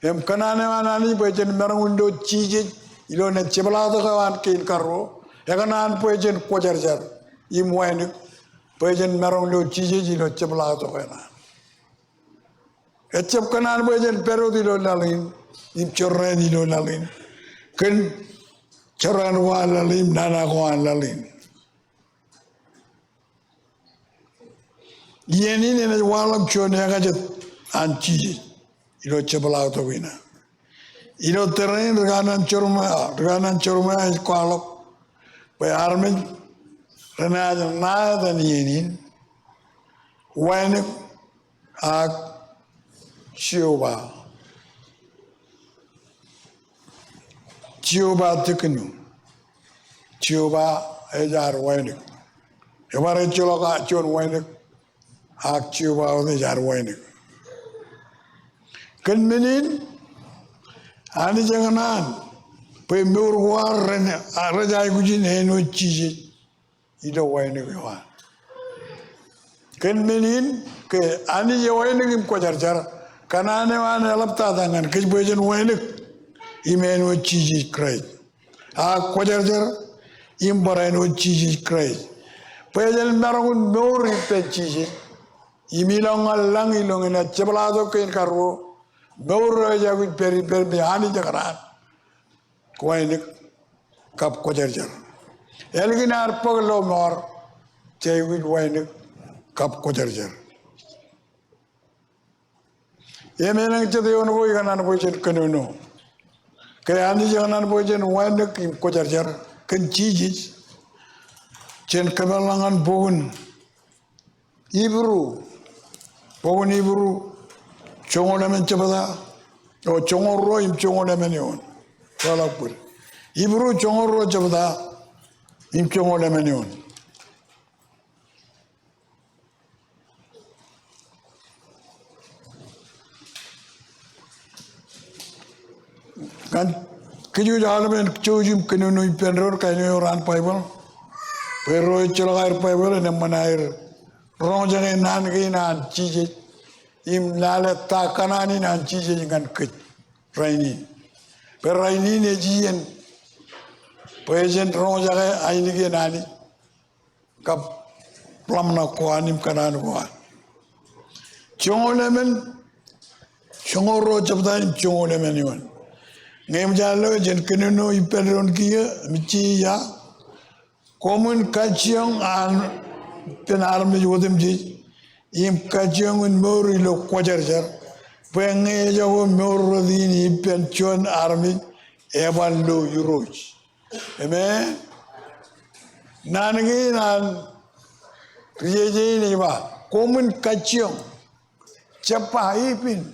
Im kōṇaan eo an Anij bwe jen maroñ in lo Jisōs ilo naan jepḷaaktok eo an kein karuo, ekōṇaan bwe jen kwōjarjar im wānōk bwe jen maroñ lo Jisōs ilo jepḷaaktok eo an. Ejjab kōṇaan bwe jen pād wōt ilo laḷ in im jorrāān ilo laḷ in kōn jorrāān ko an laḷ in im nana ko an laḷ in. Iien in enaaj waḷọk juon ekajet an Jisōs ilo jepḷaaktok in. Ilo tōre in ri kanaan Jeremaia, ri kanaan Jeremaia ej kwaḷọk bwe armej renaaj ṇa etan iien in wānōk ak Jeova. Jeova Tsidkinu. Jeova ej ad wānōk. Ebar ejjeḷọk juon wānōk, ak Jeova wōt ej ad wānōk. Kōn men in, Anij ekōṇaan bwe mour ko ad ren, rej aikuj in āinwōt Jisōs ilo wānōk eo an. Kōn men in ke Anij ewānōk im kwōjarjar, kōṇaan eo an eḷaptata ñan kōj bwe jen wānōk im āinwōt Jisōs Kraist. Ak kwōjarjar im bar āinwōt Jisōs Kraist. Bwe jen maroñ in mour ippān Jisōs im ilọk ñan lañ ilo ñan jepḷaaktok kein karuo, mour eo ej aikuj pād ippād me Anij ekōṇaan wānōk kab kwōjarjar. Ālikin ad bōk lọmọọr, jej aikuj wānōk kab kwōjarjar. Im elōñ jet eoon ko ikōṇaan bwe jen kōnono. Ke Anij ekōṇaan bwe jen wānōk im kwōjarjar kōn Jisōs, jen kōpeḷḷọk ñan bok in Hibru, bok in Hibru, joñoul emān jebta, o joñoul ruo im joñoul emān eoon. Kwōḷak bōd. Hibru joñoul ruo jebta im joñoul emān eoon. Ñan kōj wōj aolepen jouj im kōnono ippān doon kain eo raan Baibōḷ. Bwe ro ejjeḷọk aer Baibōḷ en eṃṃan aer roñjake naan kein an Jisōs im lale ta kōṇaan in an Jisōs ñan kōj rainin. Bwe rainin ej iien bwe jen roñjake ainikien Anij kab ḷōmṇak ko an im kōṇaan ko an. Joñoul emān, joñoul ruo jebta im joñoul emān eoon. Ñe eṃōj ad lo jen kōnono ippān doon kiiō, im ej ja, koṃwin kajjioñ an ippān armej otemjej im kajjioñ in mour ilo kwōjarjar, bwe ñe ejako mour rot in ippān juon armej, eban lo Irooj. Amen. Naan kein an ri-jeje in ej ba, koṃwin kajjioñ. Jab ba epen.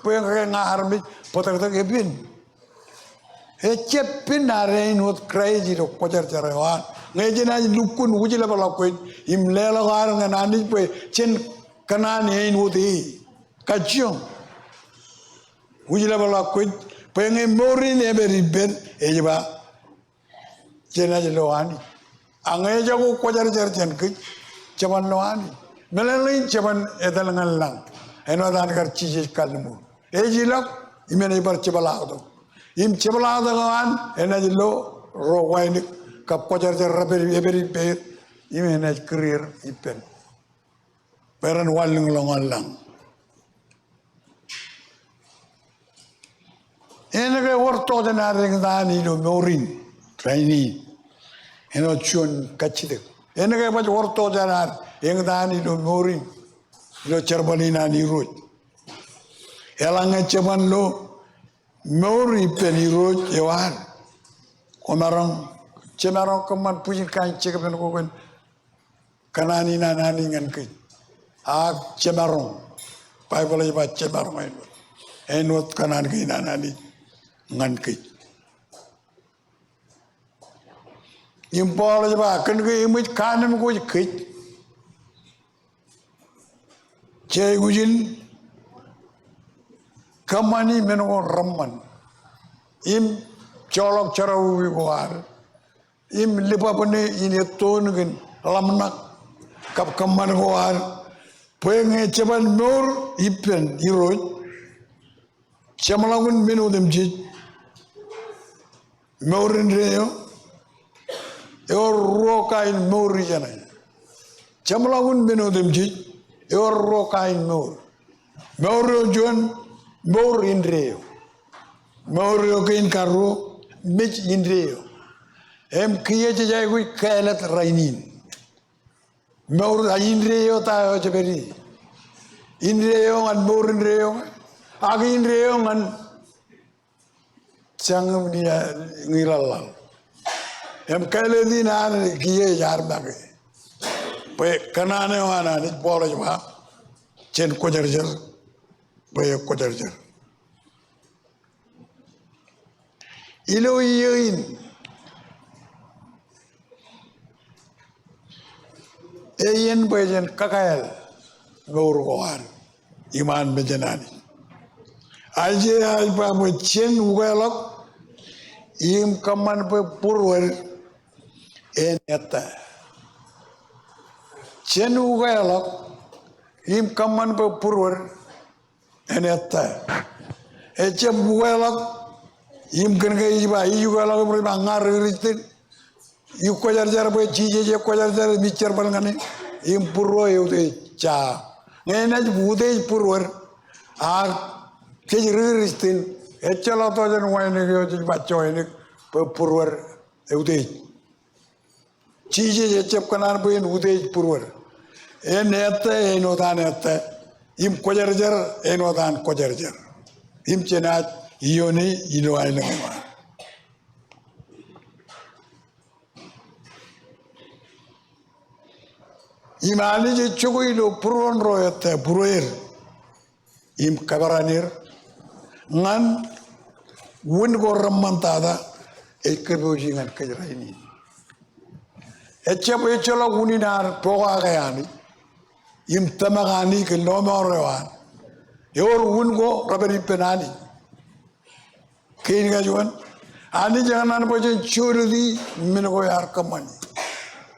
Bwe ke ña armej bōtōktōk, epen. Ejjab pen ad āinwōt Kraist ilo kwōjarjar eo an. Ñe jenaaj lukkuun wūjlepḷọk kōj im leḷọk ad ñan Anij bwe jen kōṇaan āinwōt e. Kajjioñ. Wūjlepḷọk kōj, bwe ñe mour in epād ippād, ej ba, jenaaj lo Anij. A ñe ejako kwōjarjar jān kōj, jeban lo Anij. Meḷeḷein jeban etal ñan lañ. Āinwōt an kar Jisōs kalliṃur. Ej ilọk im enaaj bar jepḷaaktok. Im jepḷaaktok eo an enaaj lo ro wānōk kab kwōjarjar rej pād, rej pād ippāer im enaaj kūr er ippān bwe ren wanlōñḷọk ñan lañ. En ke wōr tokjān ad eñtaan ilo mour in rainin? Āinwōt juon kajjitōk, en ke baj wōr tokjān ad eñtaan ilo mour in, ilo jerbal in an Irooj? Eḷaññe jeban lo mour ippān Irooj eo ad, kwōmaroñ, jemaroñ kōṃṃan bwijin kain jekpen ko kōn kōṇaan in an Anij ñan kōj. Ak jemaroñ. Baibōḷ ej ba jemaroñ āinwōt, āinwōt kōṇaan kein an Anij ñan kōj. Im Paul ej ba kōn ke eṃōj kaanemkwōj kōj, jej aikuj in kōṃṃani men ko reṃṃan im joḷọk jerọwiwi ko ad im libabne in ettoon kōn ḷōmṇak kab kōṃṃan ko ad, bwe ñe jeban mour ippān Irooj, jeṃḷọkin men otemjej. Mour indeeo ewōr ruo kain mour ijeṇe. Jeṃḷọkin men otemjej ewōr ruo kain mour. Mour eo juon, mour indeeo. Mour eo kein karuo, mej indeeo. Im kiiō jej aikuj kāālōt rainin. Mour indeeo ta eo jej pād ie? Indeeo ñan mour indeeo, ak indeeo ñan jañin ñi, ñi laḷḷaḷ. Im kāālōt in an kiiō ej ar make. Bwe kōṇaan eo an Anij, Paul ej ba, jen kwōjarjar bwe ekwōjarjar. Ilo iiō in, eien bwe jen kakāāl mour ko ad iṃaan mejān Anij. Aiseia ej ba bwe jen ukeḷọk im kōṃṃan bwe būruod en ettā. Jen ukeḷọk im kōṃṃan bwe būruod en ettā. Ejjab ukeḷọk im kōn ke ij ba, ij ukeḷọk im rej ba ña ri-Kūrjin. Ij kwōjarjar bwe Jisōs ekwōjarjar im ij jerbal ñan e im būruo eutiej. Ñe enaaj utiej būruod, ak kōj ri-Kūrjin, ejjeḷọk tokjān wānōk eo jej ba joñan bwe būruod eutiej. Jisōs ejjab kōṇaan bwe en utiej būruod. En ettā āinwōt an ettā, im kwōjarjar āinwōt an kwōjarjar. Im jenaaj iioone ilo aelōñ eo an. Im Anij ej jokwe ilo būruon ro ettā būrueir im kaperan er ñan wūn ko reṃṃantata ej kōpooji ñan kōj rainin. Ejjab ejjeḷọk unin ad pokake Anij im tōmak Anij kōn lọmọọr eo an. Ewōr wūn ko rej pād ippān Anij. Kein kajuon, Anij ekōṇaan bwe jen jolōti men ko ear kōṃṃani.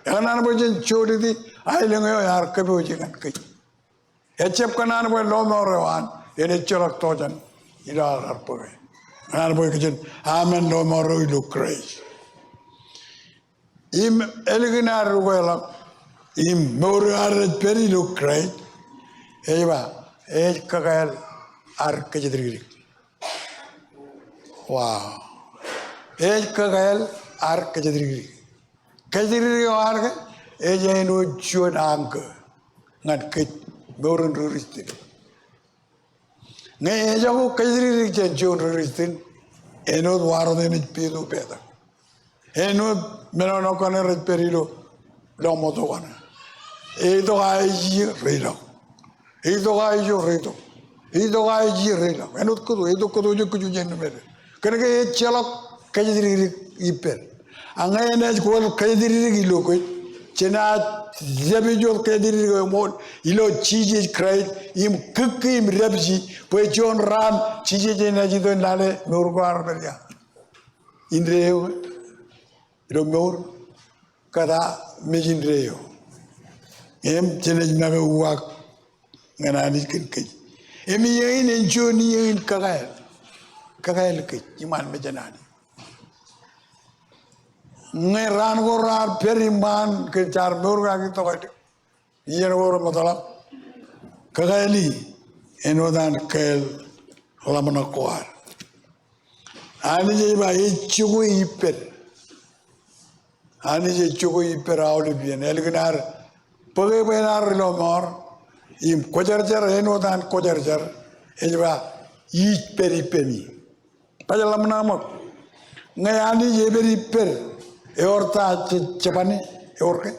Ekōṇaan bwe jen jolōti aelōñ eo ear kōpooji ñan kōj. Ejjab kōṇaan bwe lọmọọr eo an en ejjeḷọk tokjān ilo aō kar bōke. Kōṇaan bwe kōj en amen lọmọọr eo ilo Kraist. Im ālikin ad ukeḷọk im mour eo ad ej pād ilo Kraist, ej ba, ej kakāāl ad kōjatdikdik. Wow. Ej kakāāl ad kōjatdikdik. Kōjatdikdik eo ad ke ej āinwōt juon anchor ñan kōj mour in ri-Kūrjin. Ñe ejako kōjatdikdik jān juon ri-Kūrjin, āinwōt waḷọk eṇ ej peto petak. Āinwōt men eo kaṇe rej pād ilo lọmọọr eo kaṇe. Ej itok aō ej iiō reilọk. Ej itok aō ej iiō reilọk. Ej itok aō ej iiō reilọk. Āinwōt kōto, ej itok kōto ej kōto jān men. Kōn ke ejjeḷọk kōjatdikdik ippād. Ak ñe enaaj kwōl kōjatdikdik ilo kōj, jenaaj dāpij wōt kōjatdikdik eo eṃool ilo Jisōs Kraist im kūkki im dāpiji bwe juon raan Jisōs enaaj itok in lale mour ko ad pād ia. Indeeo ilo mour, kōta mej indeeo. Im jenaaj make uwaak ñan Anij kōn kōj. Im iiō in en juon iiō in kakāāl. Kakāāl kōj iṃaan mejān Anij. Ñe raan ko raar pād iṃaan kōn jaar mour kaki tokālik, iien ko remootḷọk, kakāāli āinwōt an kāāl ḷōmṇak ko ad. Anij ej ba ej jokwe ippād. Anij ej jokwe ippād aolep iien. Ālikin ad bōke bwe en ad ri lọmọọr im kwōjarjar āinwōt an kwōjarjar, ej ba ij pād ippemi. Baj ḷōmṇak ṃōk. Ñe Anij epād ippād, ewōr ta je, jebane ewōr ke?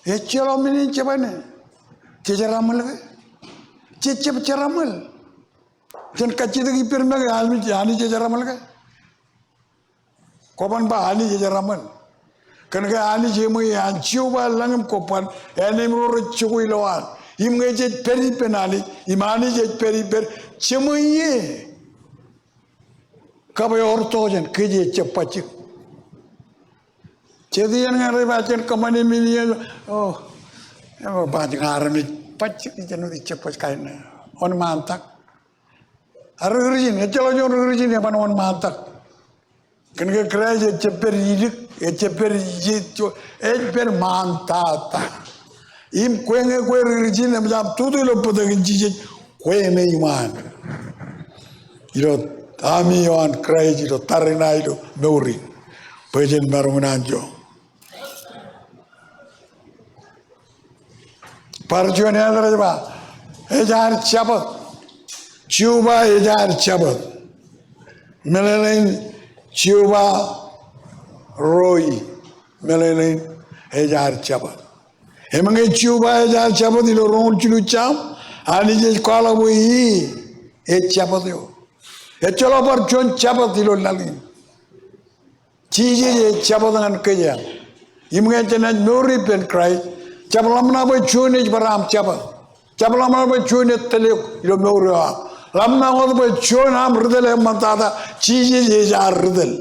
Ejjeḷọk men in jebane. Jejeraṃōl ke? Jejjab jeraṃōl. Jen kajjitōk ippād make Anij, Anij ejeraṃōl ke? Kwōban ba Anij ejeraṃōl. Kōn ke Anij eṃōj an Jeova lañ im kobban, āne im ro rej jokwe ilowaan. Im ñe jej pād ippān Anij, im Anij ej pād ippād, jeṃōj ie. Kab ewōr tokjān, kōj ejjab bajjek. Jet iien ñan rej ba jen kōṃṃane men iien, o, eṃōj ba ña armej bajjek, ijin wōt ijjab baj kain, wōnṃaantak. Ak ri Kūrjin, ejjeḷọk juon ri Kūrjin eban wōnṃaantak. Kōn ke Kraist ejjab pād idik, ejjab pād ijejo, ej pād ṃaantata. Im kwe ñe kwe ri Kūrjin eṃōj aṃ tutu ilo bōtōkin Jisōs, kwe me iṃaan ilo ami eo an Kraist ilo tariṇae ilo mour in. Bwe jen maroñ in anjọ. Bar juon āinwōt ej ba, ej ad Jabōt. Jeova ej ad Jabōt. Meḷeḷein Jeova Roi. Meḷeḷein ej ad Jabōt. Im ñe Jeova ej ad Jabōt ilo roñoul jilu Sam, Anij ej kwaḷọk bwe e ej Jabōt eo. Ejjeḷọk bar juon Jabōt ilo laḷ in. Jisōs ej Jabōt ñan kōj eañ. Im ñe jenaaj mour ippān Kraist, jab ḷōmṇak bwe juon ej bar aṃ Jabōt. Jab ḷōmṇak bwe juon ej tōl eok ilo mour eo aṃ. Ḷōmṇak wōt bwe juon aṃ ri tōl eṃṃantata, Jisōs ej ad ri tōl.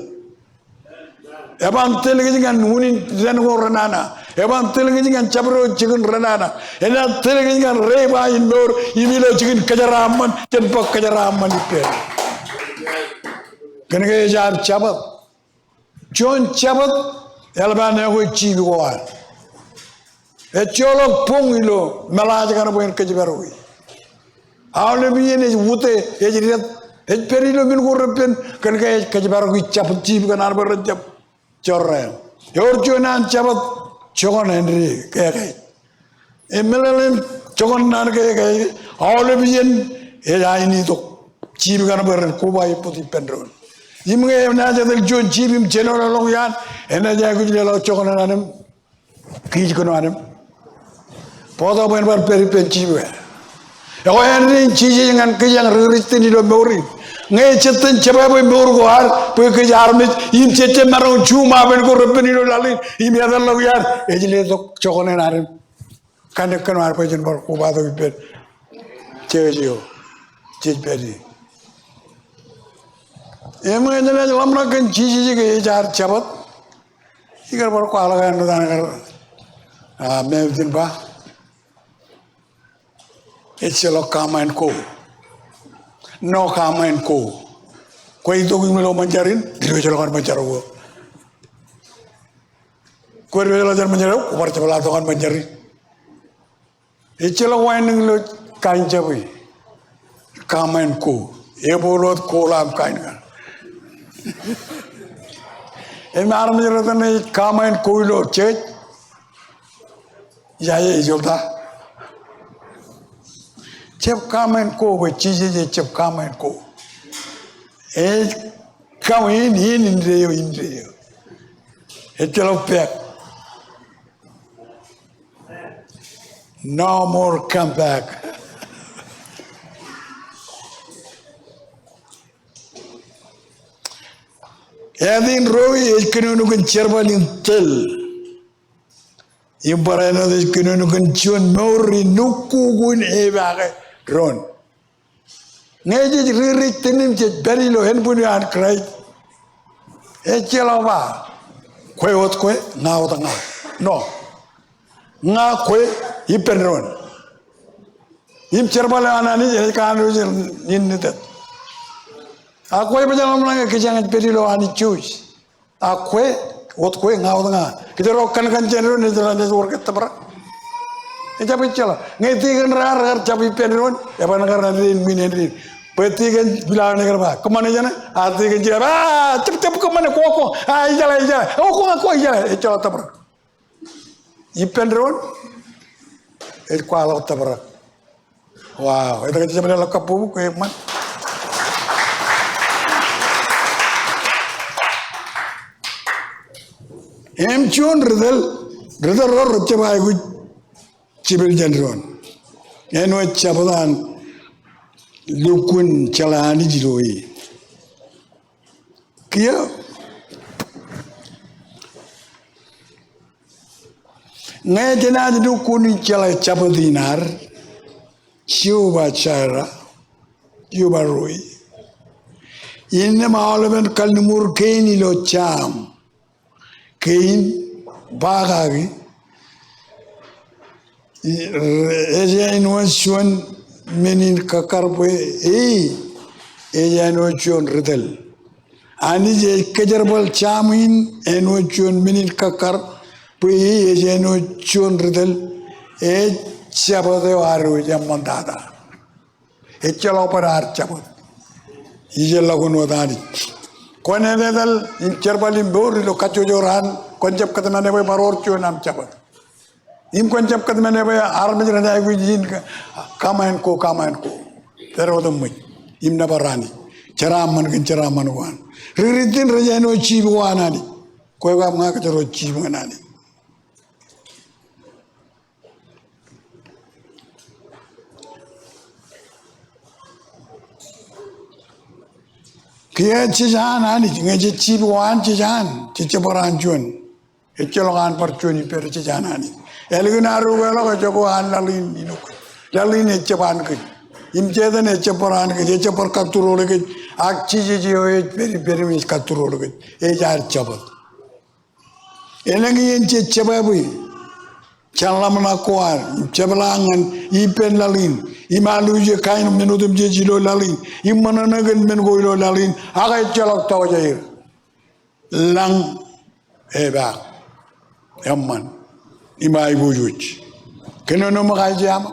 Eban tōl kōj ñan unin dān ko renana. Eban tōl kōj ñan jabdewōt jikin renana. Enaaj tōl kōj ñan reiba in mour, im ilo jikin kōjeraaṃṃan, jen bōk kōjeraaṃṃan ippān. Kōn ke ej ad Jabōt. Juon Jabōt eḷap an eo ke jipi ko ad. Ejjeḷọk boñ ilo meḷaaj kaṇ bwe en kōjparoki. Aolep iien ej utiej, ej dead, ej pād ilo men ko repen, kōn ke ej kōjparoki Jabōt jipi kaṇ an bwe ren jab jorrāān. Ewōr juon an Jabōt, jokon āindein kōkāāl. Im meḷeḷein jokon naan kōkāāl, aolep iien ej ainitok jipi kaṇ bwe ren koba ippaṃ ippān doon. Im ñe enaaj etal juon jipi im jenoḷọk ḷọk iaan, enaaj aikuj leḷọk jokon naan im kiij kōnono im bōktok bwe en bar pād ippān jipi eo. Ekwe āindein Jisōs ñan kōj eañ ri Kūrjin ilo mour in. Ñe ej jab itōn jebwābwe mour ko ad, bwe kōj armej, im jej jab maroñ juṃapen ko repen ilo laḷ in, im etal ḷọk iaan, ej letok jokon naan im kōnono ad bwe jen bar kobatok ippān church eo jej pād ie. Im ñe jenaaj ḷōmṇak kōn Jisōs ke ej ad Jabōt, ikar bar kwaḷọk āinwōt an kar, a, men in ba, ejjeḷọk come and go. No come and go. Kwe itok im ilo ṃōn jar in, diwōjḷọk ñan ṃōn jar ko. Kwe diwōjḷọk ñan ṃōn jar ko, kwō bar jepḷaaktok ñan ṃōn jar in. Ejjeḷọk wānōk ilo kain jab e. Come and go. Ebooḷ wōt koḷaam kain kaṇ. Im armej rej itōn ej come and go ilo church. Ijaje ej jota. Jab come and go bwe Jisōs ejjab come and go. Ej come in, in, indeeo, indeeo. Ejjeḷọk back. No more come back. Ātin Roi ej kōnono kōn jerbal in tōl. Im barāinwōt ej kōnono kōn juon mour in ukkuukun epaake doon. Ñe jej rirejitin im jej pād ilo ānbwin eo an Kraist, ejjeḷọk ba, kwe wōt kwe, ña wōt ña. No. Ña kwe, ippān doon. Im jerbal eo an Anij enaaj kanooj in nitōt. Ak kwe bwe jeḷā ṃōṇōṇō ke kōjeañ ej pād ilo Anij Jewish. Ak kwe, wōt kwe, ña wōt ña. Kōjro kankōn jān doon, ej jeḷā, ej wōr ke tōprak. Ejjab ejjeḷọk. Ñe tikōn raar kar jab ippān doon, eban kar āindein ṃwiin āindein. Bwe tikōn pilaak ṇe kar ba, kōṃṃane jeṇe, a tikōn jeḷā ba, a, jab, jab kōṃṃane, kwō, kwō, a, ijeḷā, ijeḷā, o, kwō, kwō, ijeḷā, ejjeḷọk tōprak. Ippān doon, ej kwaḷọk tōprak. Wow, etke jej jab leḷọk kabbokbok, eṃṃan. Im juon ri tōl, ri tōl ro rejjab aikuj jipel jān doon. Āinwōt jabōt an lukkuun jeḷā Anij ilo e. Kiiō. Ñe jenaaj lukkuun in jeḷā jabōt in ad, Jehovah Jireh, Jehovah Rohi, innām aolepen kalliṃur kein ilo jaam, kein ba kaki, ej āinwōt juon men in kakkar bwe e, ej āinwōt juon ri tōl. Anij ej kōjerbal jaam in āinwōt juon men in kakkar, bwe e ej āinwōt juon ri tōl, ej jabōt eo ad wōj eṃṃantata. Ejjeḷọk bar ad jabōt. Ij jeḷā kōn wōt Anij. Kwōn etetal im jerbal im mour ilo kajjojo raan, kwōn jab kōtmāne bwe bar wōr juon aṃ jabōt. Im kwōn jab kōtmāne bwe armej ren aikuj in kōṃṃan ko, kōṃṃan ko. Pād wōt eṃōj im nōbar Anij. Jeraaṃṃan kōn jeraaṃṃan ko an. Ri Kristian rej āinwōt jip ko an Anij. Kwe kab ña kōjro jip ñan Anij. Kiiō jej an Anij, ñe jej jip ko an jej an, jej jab bar an juon. Ejjeḷọk an bar juon ippād jej an Anij. Ālikin ad ukeḷọk ejako an laḷ in ilo kōj. Laḷ in ejjab an kōj. Im Setan ejjab bar an kōj, ejjab bar kōtturoole kōj. Ak Jisōs eo ej pād ippād im ej kōtturoole kōj. Ej ad jabōt. Elōñ iien jej jebwābwe jān ḷōmṇak ko ad, im jepḷaak ñan ippān laḷ in, im aluje kain men otemjej ilo laḷ in, im ṃōṇōṇō kōn men ko ilo laḷ in, ak ejjeḷọk tọọj aer. Lañ epaak, eṃṃan, im aiboojoj. Kōnono ṃōk aje aṃ.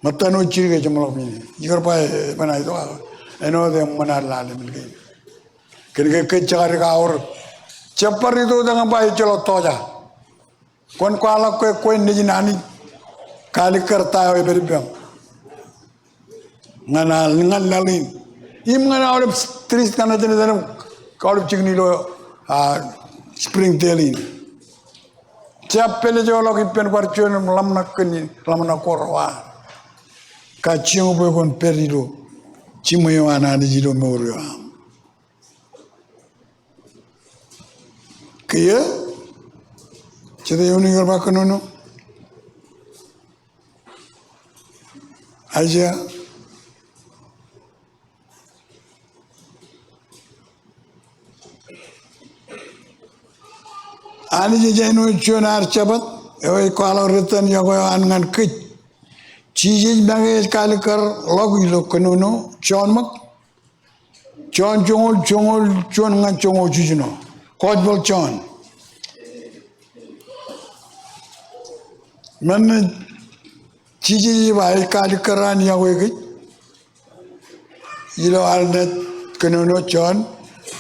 Ṃōttan eo jidik ejeṃḷọk men in. Ij kar ba eban aetok ak āinwōt eṃṃan ad lale men kein. Kōnke kōj jekar dik aorōk. Jab bar itok tok im ba ejjeḷọk tọọja. Kwōn kwaḷọk ke kwe nejin Anij. Kalikkar ta eo ej pād ippaṃ. Ñan al, ñan laḷ in. Im ñan aolep tris ñan ejān etaṃ. Aolep jikin ilo, a, Springdale in. Jab pād ilo ḷọk ippān bar juon im ḷōmṇak kōn ḷōmṇak ko rewa. Kajjioñ bwe kwōn pād ilo jiṃwe eo an Anij ilo mour eo aṃ. Kiiō, jete eoon in kar ba kōnono? Aiseia. Anij ej āinwōt juon ad jabōt, eo ej kwaḷọk ri tōl iọkwe eo an ñan kōj. Jisōs make ej kalikkar ḷọk ilo kōnono, Jon ṃōk. Jon joñoul, joñoul juon ñan joñoul jiljino. Gospel Jon. Men Jisōs ej ba ej kalikkar an iọkwe kōj. Ilo armej kōnono Jon,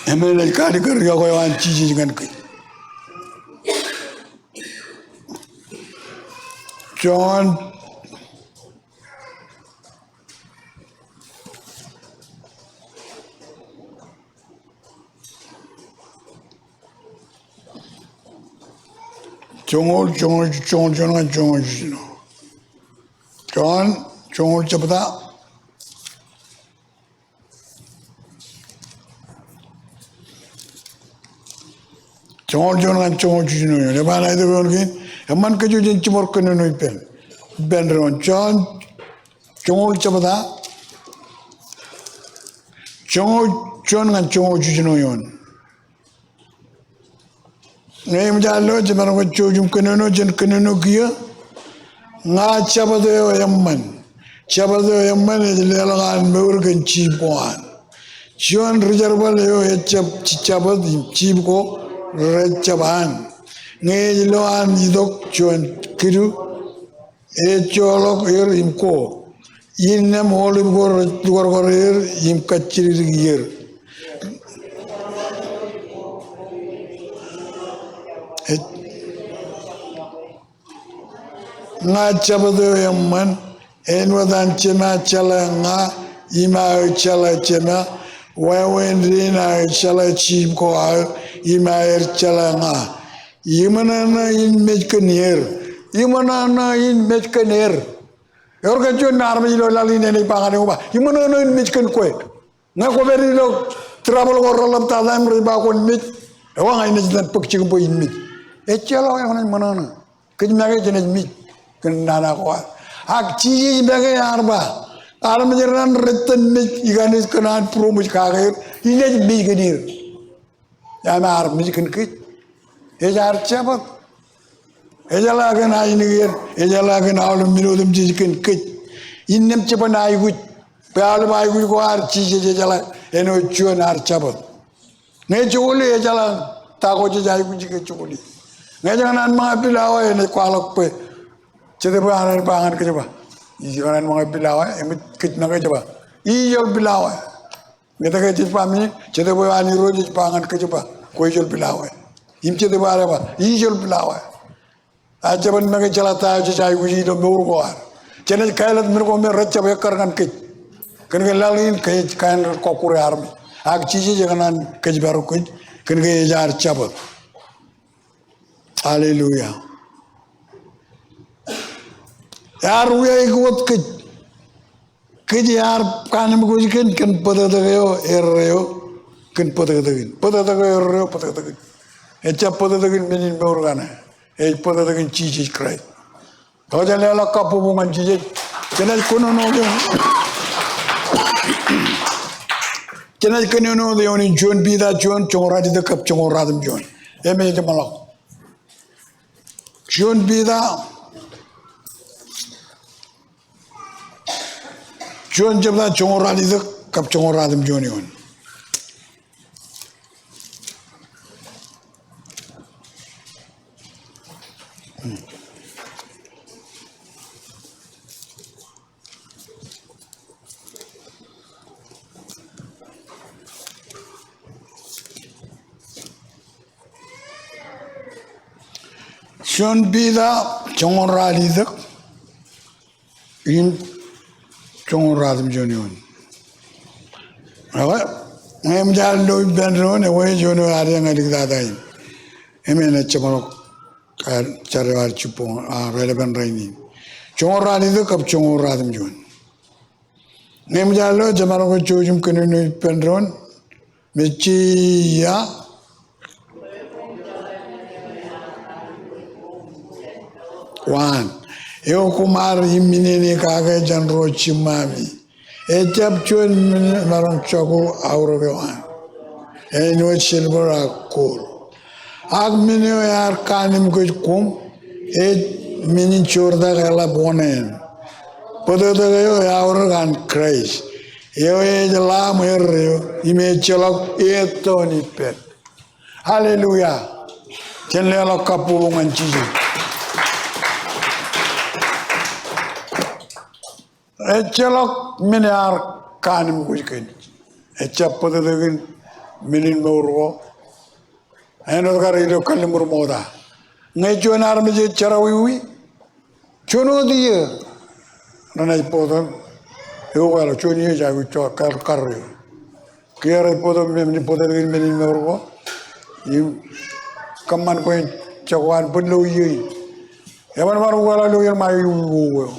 eṃṃan ej kalikkar iọkwe eo an Jisōs ñan kōj. Jon joñoul, joñoul, joñoul juon ñan joñoul jiljino. Jon joñoul jebta. Joñoul juon ñan joñoul jiljino eoon. Eban aetok eoon kein, eṃṃan kōj jen jiṃor kōnono ippān. Ippān doon. Jon joñoul jebta. Joñoul juon ñan joñoul jiljino eoon. Ñe eṃōj ad lo, jemaroñ ke jouj im kōnono, jen kōnono kiiō. Ña Jabōt eo eṃṃan. Jabōt eo eṃṃan ej leḷọk an mour kōn jip ko an. Juon ri jerbal eo ejjab jabōt im jip ko rejjab an. Ñe ej lo an itok juon kidu, ejjoḷọk er im ko. Innām olib ko rej lukwarkwar er im kajjidikdik er. Ña Jabōt eo eṃṃan, āinwōt an Jema jeḷā ña, im aō jeḷā Jema, wāween dein aō jeḷā jip ko aō, im aer jeḷā ña. Iṃōṇōṇō in mej kōn er. Iṃōṇōṇō in mej kōn er. Ewōr ke juon armej ilo laḷ in enaaj ba ñan eok ba, iṃōṇōṇō in mej kōn kwe. Ñe kwōpād ilo trouble ko reḷaptata im rej ba kwōn mej, ewa ña inaaj itōn bōk jikin bwe in mej. Ejjeḷọk eok, enaaj ṃōṇōṇō. Kōj make jenaaj mej kōn nana ko ad. Ak Jisōs make ear ba, armej raṇ rej itōn mej ikaṇ kōn an būroṃōj kake er, inaaj mej kōn er. Im ear mej kōn kōj. Ej ear Jabōt. Ejeḷā kōn ainikien, ejeḷā kōn aolep men otemjej kōn kōj. Innām jeban aikuj. Bwe aolep aikuj ko ad Jisōs ejeḷā āinwōt juon ear Jabōt. Ñe jokole ejeḷā ta ko jej aikuj ke jokole. Ñe ej kōṇaan ṃōñā pilawa enaaj kwaḷọk bwe Jetōb eo an ej ba ñan kōj ba, ij kōṇaan ṃōñā pilawa, eṃōj kōj make ej ba, ijol pilawa. Ñe etke jej ba men in, Jetōb eo an Irooj ej ba ñan kōj ba, kwō ijol pilawa. Im Jetōb eo an ej ba, ijol pilawa. A jeban make jeḷā ta eo jej aikuji ilo mour ko ad. Jenaaj kāālōt men ko me rejjab ekkar ñan kōj. Kōn ke laḷ in ke ej kain kọkkure armej. Ak Jisōs ekōṇaan kōjparok kōj, kōn ke ej ear Jabōt. Hallelujah. Ear wiaik wōt kōj. Kōj ear kaanemkwōj kōn, kōn bōtōktōk eo erreo, kōn bōtōktōkin. Bōtōktōk eo erreo, bōtōktōkin. Ejjab bōtōktōkin men in mour kaṇe. Ej bōtōktōkin Jisōs Kraist. Eo jen leḷọk kabbokbok ñan Jisōs. Jenaaj kōnono eoon. Jenaaj kōnono eoon in juon Piter juon, joñoul ralitōk kab joñoul ratimjuon. Im ej ṃōḷọk. Juon Piter juon jebta joñoul ralitōk kab joñoul ratimjuon eoon. Juon Piter joñoul ralitōk im joñoul ratimjuon eoon. Ekwe, ñe eṃōj ad lo ippān doon, ekwe juon eo ad eñaliktata in. Im enaaj jeṃḷọk ad jar eo ad jibboñ, a, raelepen rainin. Joñoul ralitōk kab joñoul ratimjuon. Ñe eṃōj ad lo, jeṃḷọk ej jouj im kōnono ippān doon. Mejja. Waan. Eo koṃ ar iminene kake jān ro jiṃṃami. Ejjab juon men maroñ jako aorōk eo an. Āinwōt silver ak gold. Ak men eo ear kaanemkwōj koṃ, ej men in joortak eḷap oṇāān. Bōtōktōk eo eaorōk an Kraist. Eo ej Lamb erreo, im ejjeḷọk ettoon ippān. Hallelujah. Jen leḷọk kabbokbok ñan Jisōs. Ejjeḷọk men ear kaanemkwōj kōn. Ejjab bōtōktōkin men in mour ko. Āinwōt kar ilo kalliṃur ṃokta. Ñe juon armej ej jerọwiwi, juon wōt iiō renaaj bōktok eokwe ḷọk, juon iiō ej aikuj kar, kar eo. Kiiō rej bōktok men, bōtōktōkin men in mour ko. Im kōṃṃan bwe en jako an bōd lo iiō in. Eban bar ukeḷọk lo iiō in im aikuj iiō ko.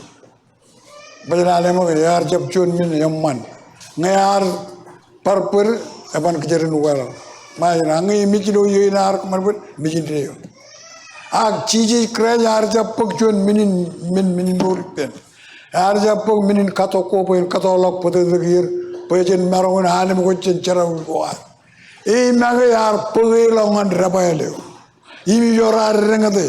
Baj lale ṃōk, ear jab juon men eṃṃan. Ñe ear bar bōd, eban kijerjen ukeḷọk. Ṃae eo, ñe emej ilo iiō in ear kōṃṃan bōd, emej indeeo. Ak Jisōs Kraist ear jab bōk juon men in, men, men in mour ippān. Ear jab bōk men in kattok ko bwe en kattoḷọk bōtōktōk er, bwe jen maroñ in alen ko jān jerọwiwi ko ad. Im make ear bōk e ḷọk ñan debwāāl eo. Im ijo raar deñōte,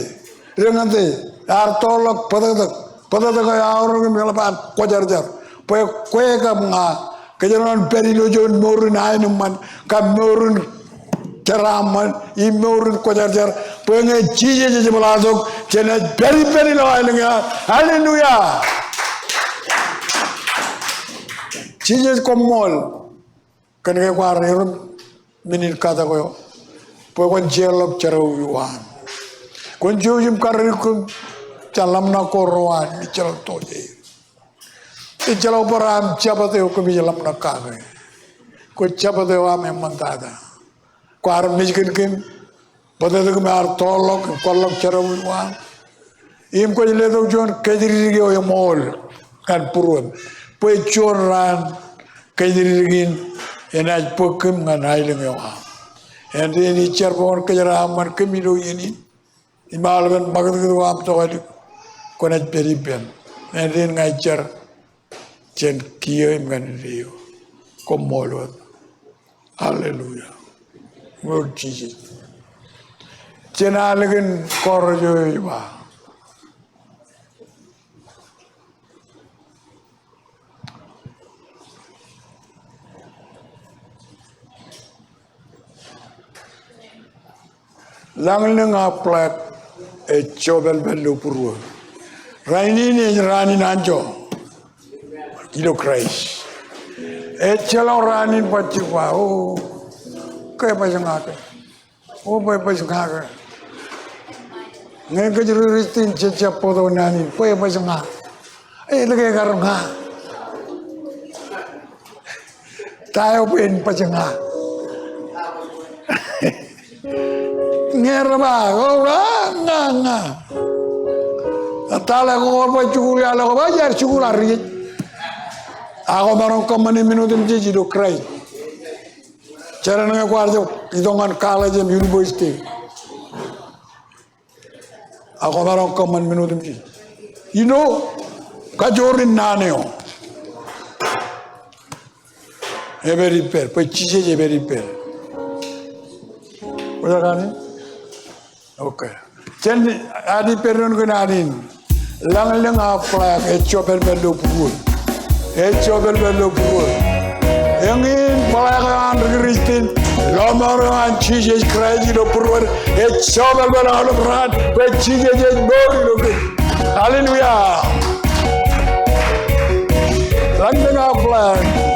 deñōte, ear toḷọk bōtōktōk, Bōtōktōk eo aorōk im eḷap an kwōjarjar. Bwe kwe kab ña kōjro en pād ilo juon mour in aenōṃṃan kab mour in jeraaṃṃan im mour in kwōjarjar. Bwe ñe Jisōs ej jepḷaaktok, jenaaj pād ippān ilo aelōñ eo an. Hallelujah. Jisōs koṃṃool. Kōn ke kwaar iroñ men in katak eo bwe kwōn jeorḷọk jerọwiwi eo aṃ. Kwōn jouj im karreoik kōm jān ḷōmṇak ko ro an ejjeḷọk tọujieir. Ejjeḷọk bar aṃ Jabōt eo kōmij ḷōmṇak kake. Kwō Jabōt eo aṃ eṃṃantata. Kwaar mej kōn kōm bōtōktōk im ear tọọrḷọk im kwaḷḷọk jerọwiwi eo aṃ. Im kwōj letok juon kōjatdikdik eo eṃool ñan būruōm bwe juon raan kōjatdikdik in enaaj bōk kōm ñan aelōñ eo aṃ. Āindein ij jar bwe kwōn kōjeraaṃṃan kōm ilo iien in im aolepen ṃakūtkūt eo aṃ tokālik, kwōnaaj pād ippān. Āindein ña ij jar jān kiiō im ñan indeeo. Koṃṃool wōt. Hallelujah. Lord Jesus. Jen alikin kōrā eo ej ba, lañlōñ ak black ej jepālpāl ilo būruō. Rainin ej raan in anjọ ilo Kraist. Ejjeḷọk raan in bajjek ba, o, ke baj ña ke. O, bwe baj ña ke. Ñe kōj ri Kristian jej jab bōktok naan in, bwe baj ña. Etke kar ña? Ta eo bwe en baj ña? Ñe rej ba, o, ña, ña, ña. Etal eo kwō ba jikuuḷ, etal eo kwō ba iar jikuuḷ, ear riej. Ak kwō maroñ kōṃṃani men otemjej ilo Kraist. Jar ñe kwaar jab itok ñan college im university, ak kwō maroñ kōṃṃan men otemjej. Ilo kajoor in naan eo, epād ippād, bwe Jisōs epād ippād. Kwō jar kōn e? Okay. Jen add ippād doon kōn ad in. Lañlōñ ak black ej jepālpāl ilo būruō. Ej jepālpāl ilo būruō. Eñin black eo an ri Kristian, lọmọọr eo an Jisōs Kraist ilo būruō, ej jepālpāl aolep raan bwe Jisōs ej mour ilo kōm. Hallelujah. Lañlōñ ak black.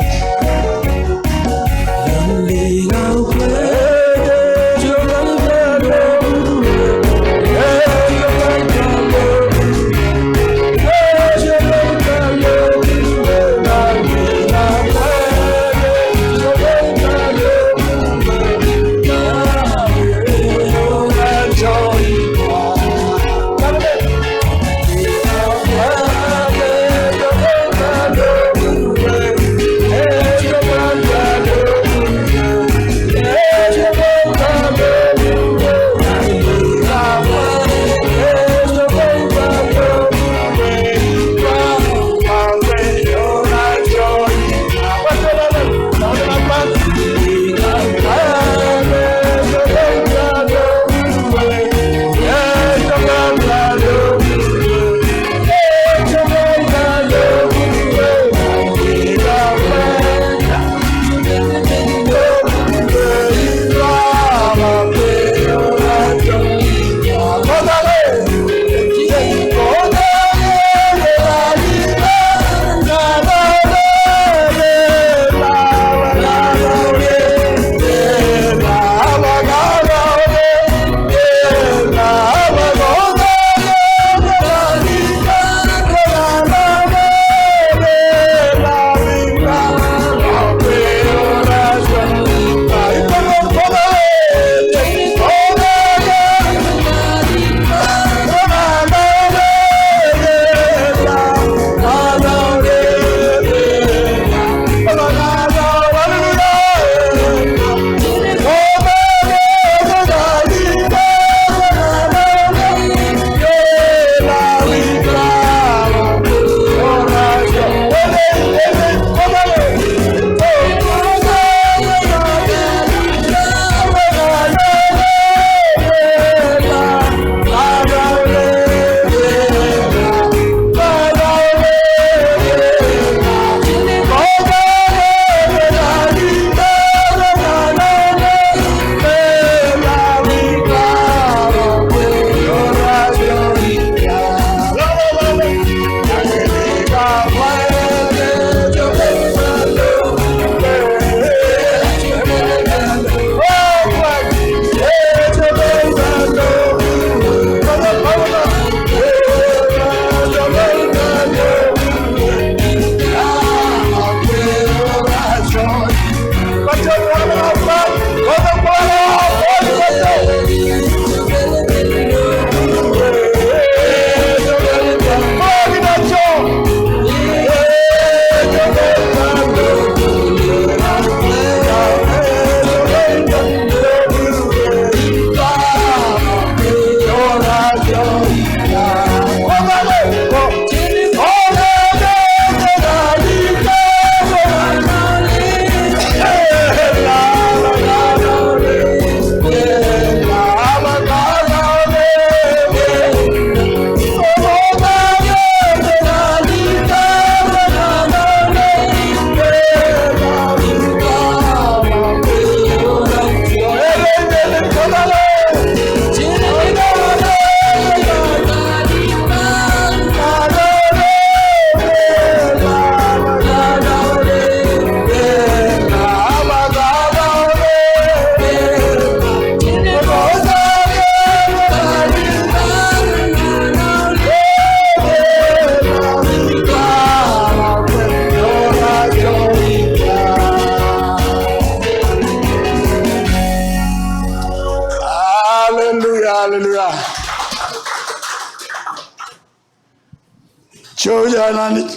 Jouj an Anij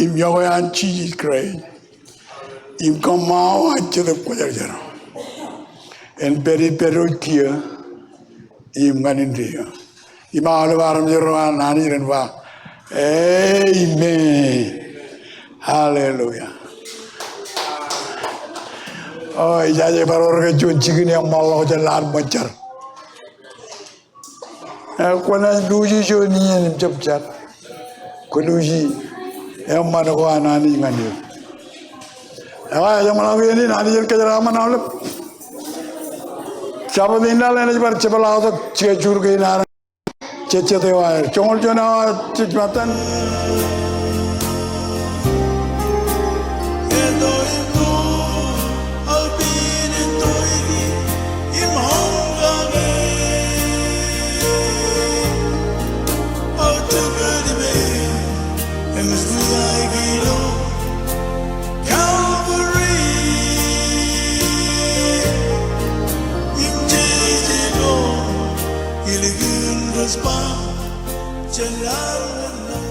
im iọkwe an Jisōs Kraist im kōṃṃao aō Jetōb Kwōjarjar en pād ippād ro kiiō im ñan indeeo. Im aolep armej ro an Anij ren ba, amen. Hallelujah. O, ijaje bar wōr ke juon jikin eṃṃanḷọk jān lowaan ṃōj jar. Ekwōnaaj luuji juon iien im jab jar. Kwōluuji eṃṃan ko an Anij ñan eok. Ekwe, ejeṃḷọk iien in, Anij en kōjeraaṃṃan aolep. Jabōt in laḷ enaaj bar jepḷaaktok schedule kein an jejjet eo aer. Joñoul juon awa, jej mattan. Calvary, im jeje ko ilikin kōj ba, jān laḷ ñan laḷ.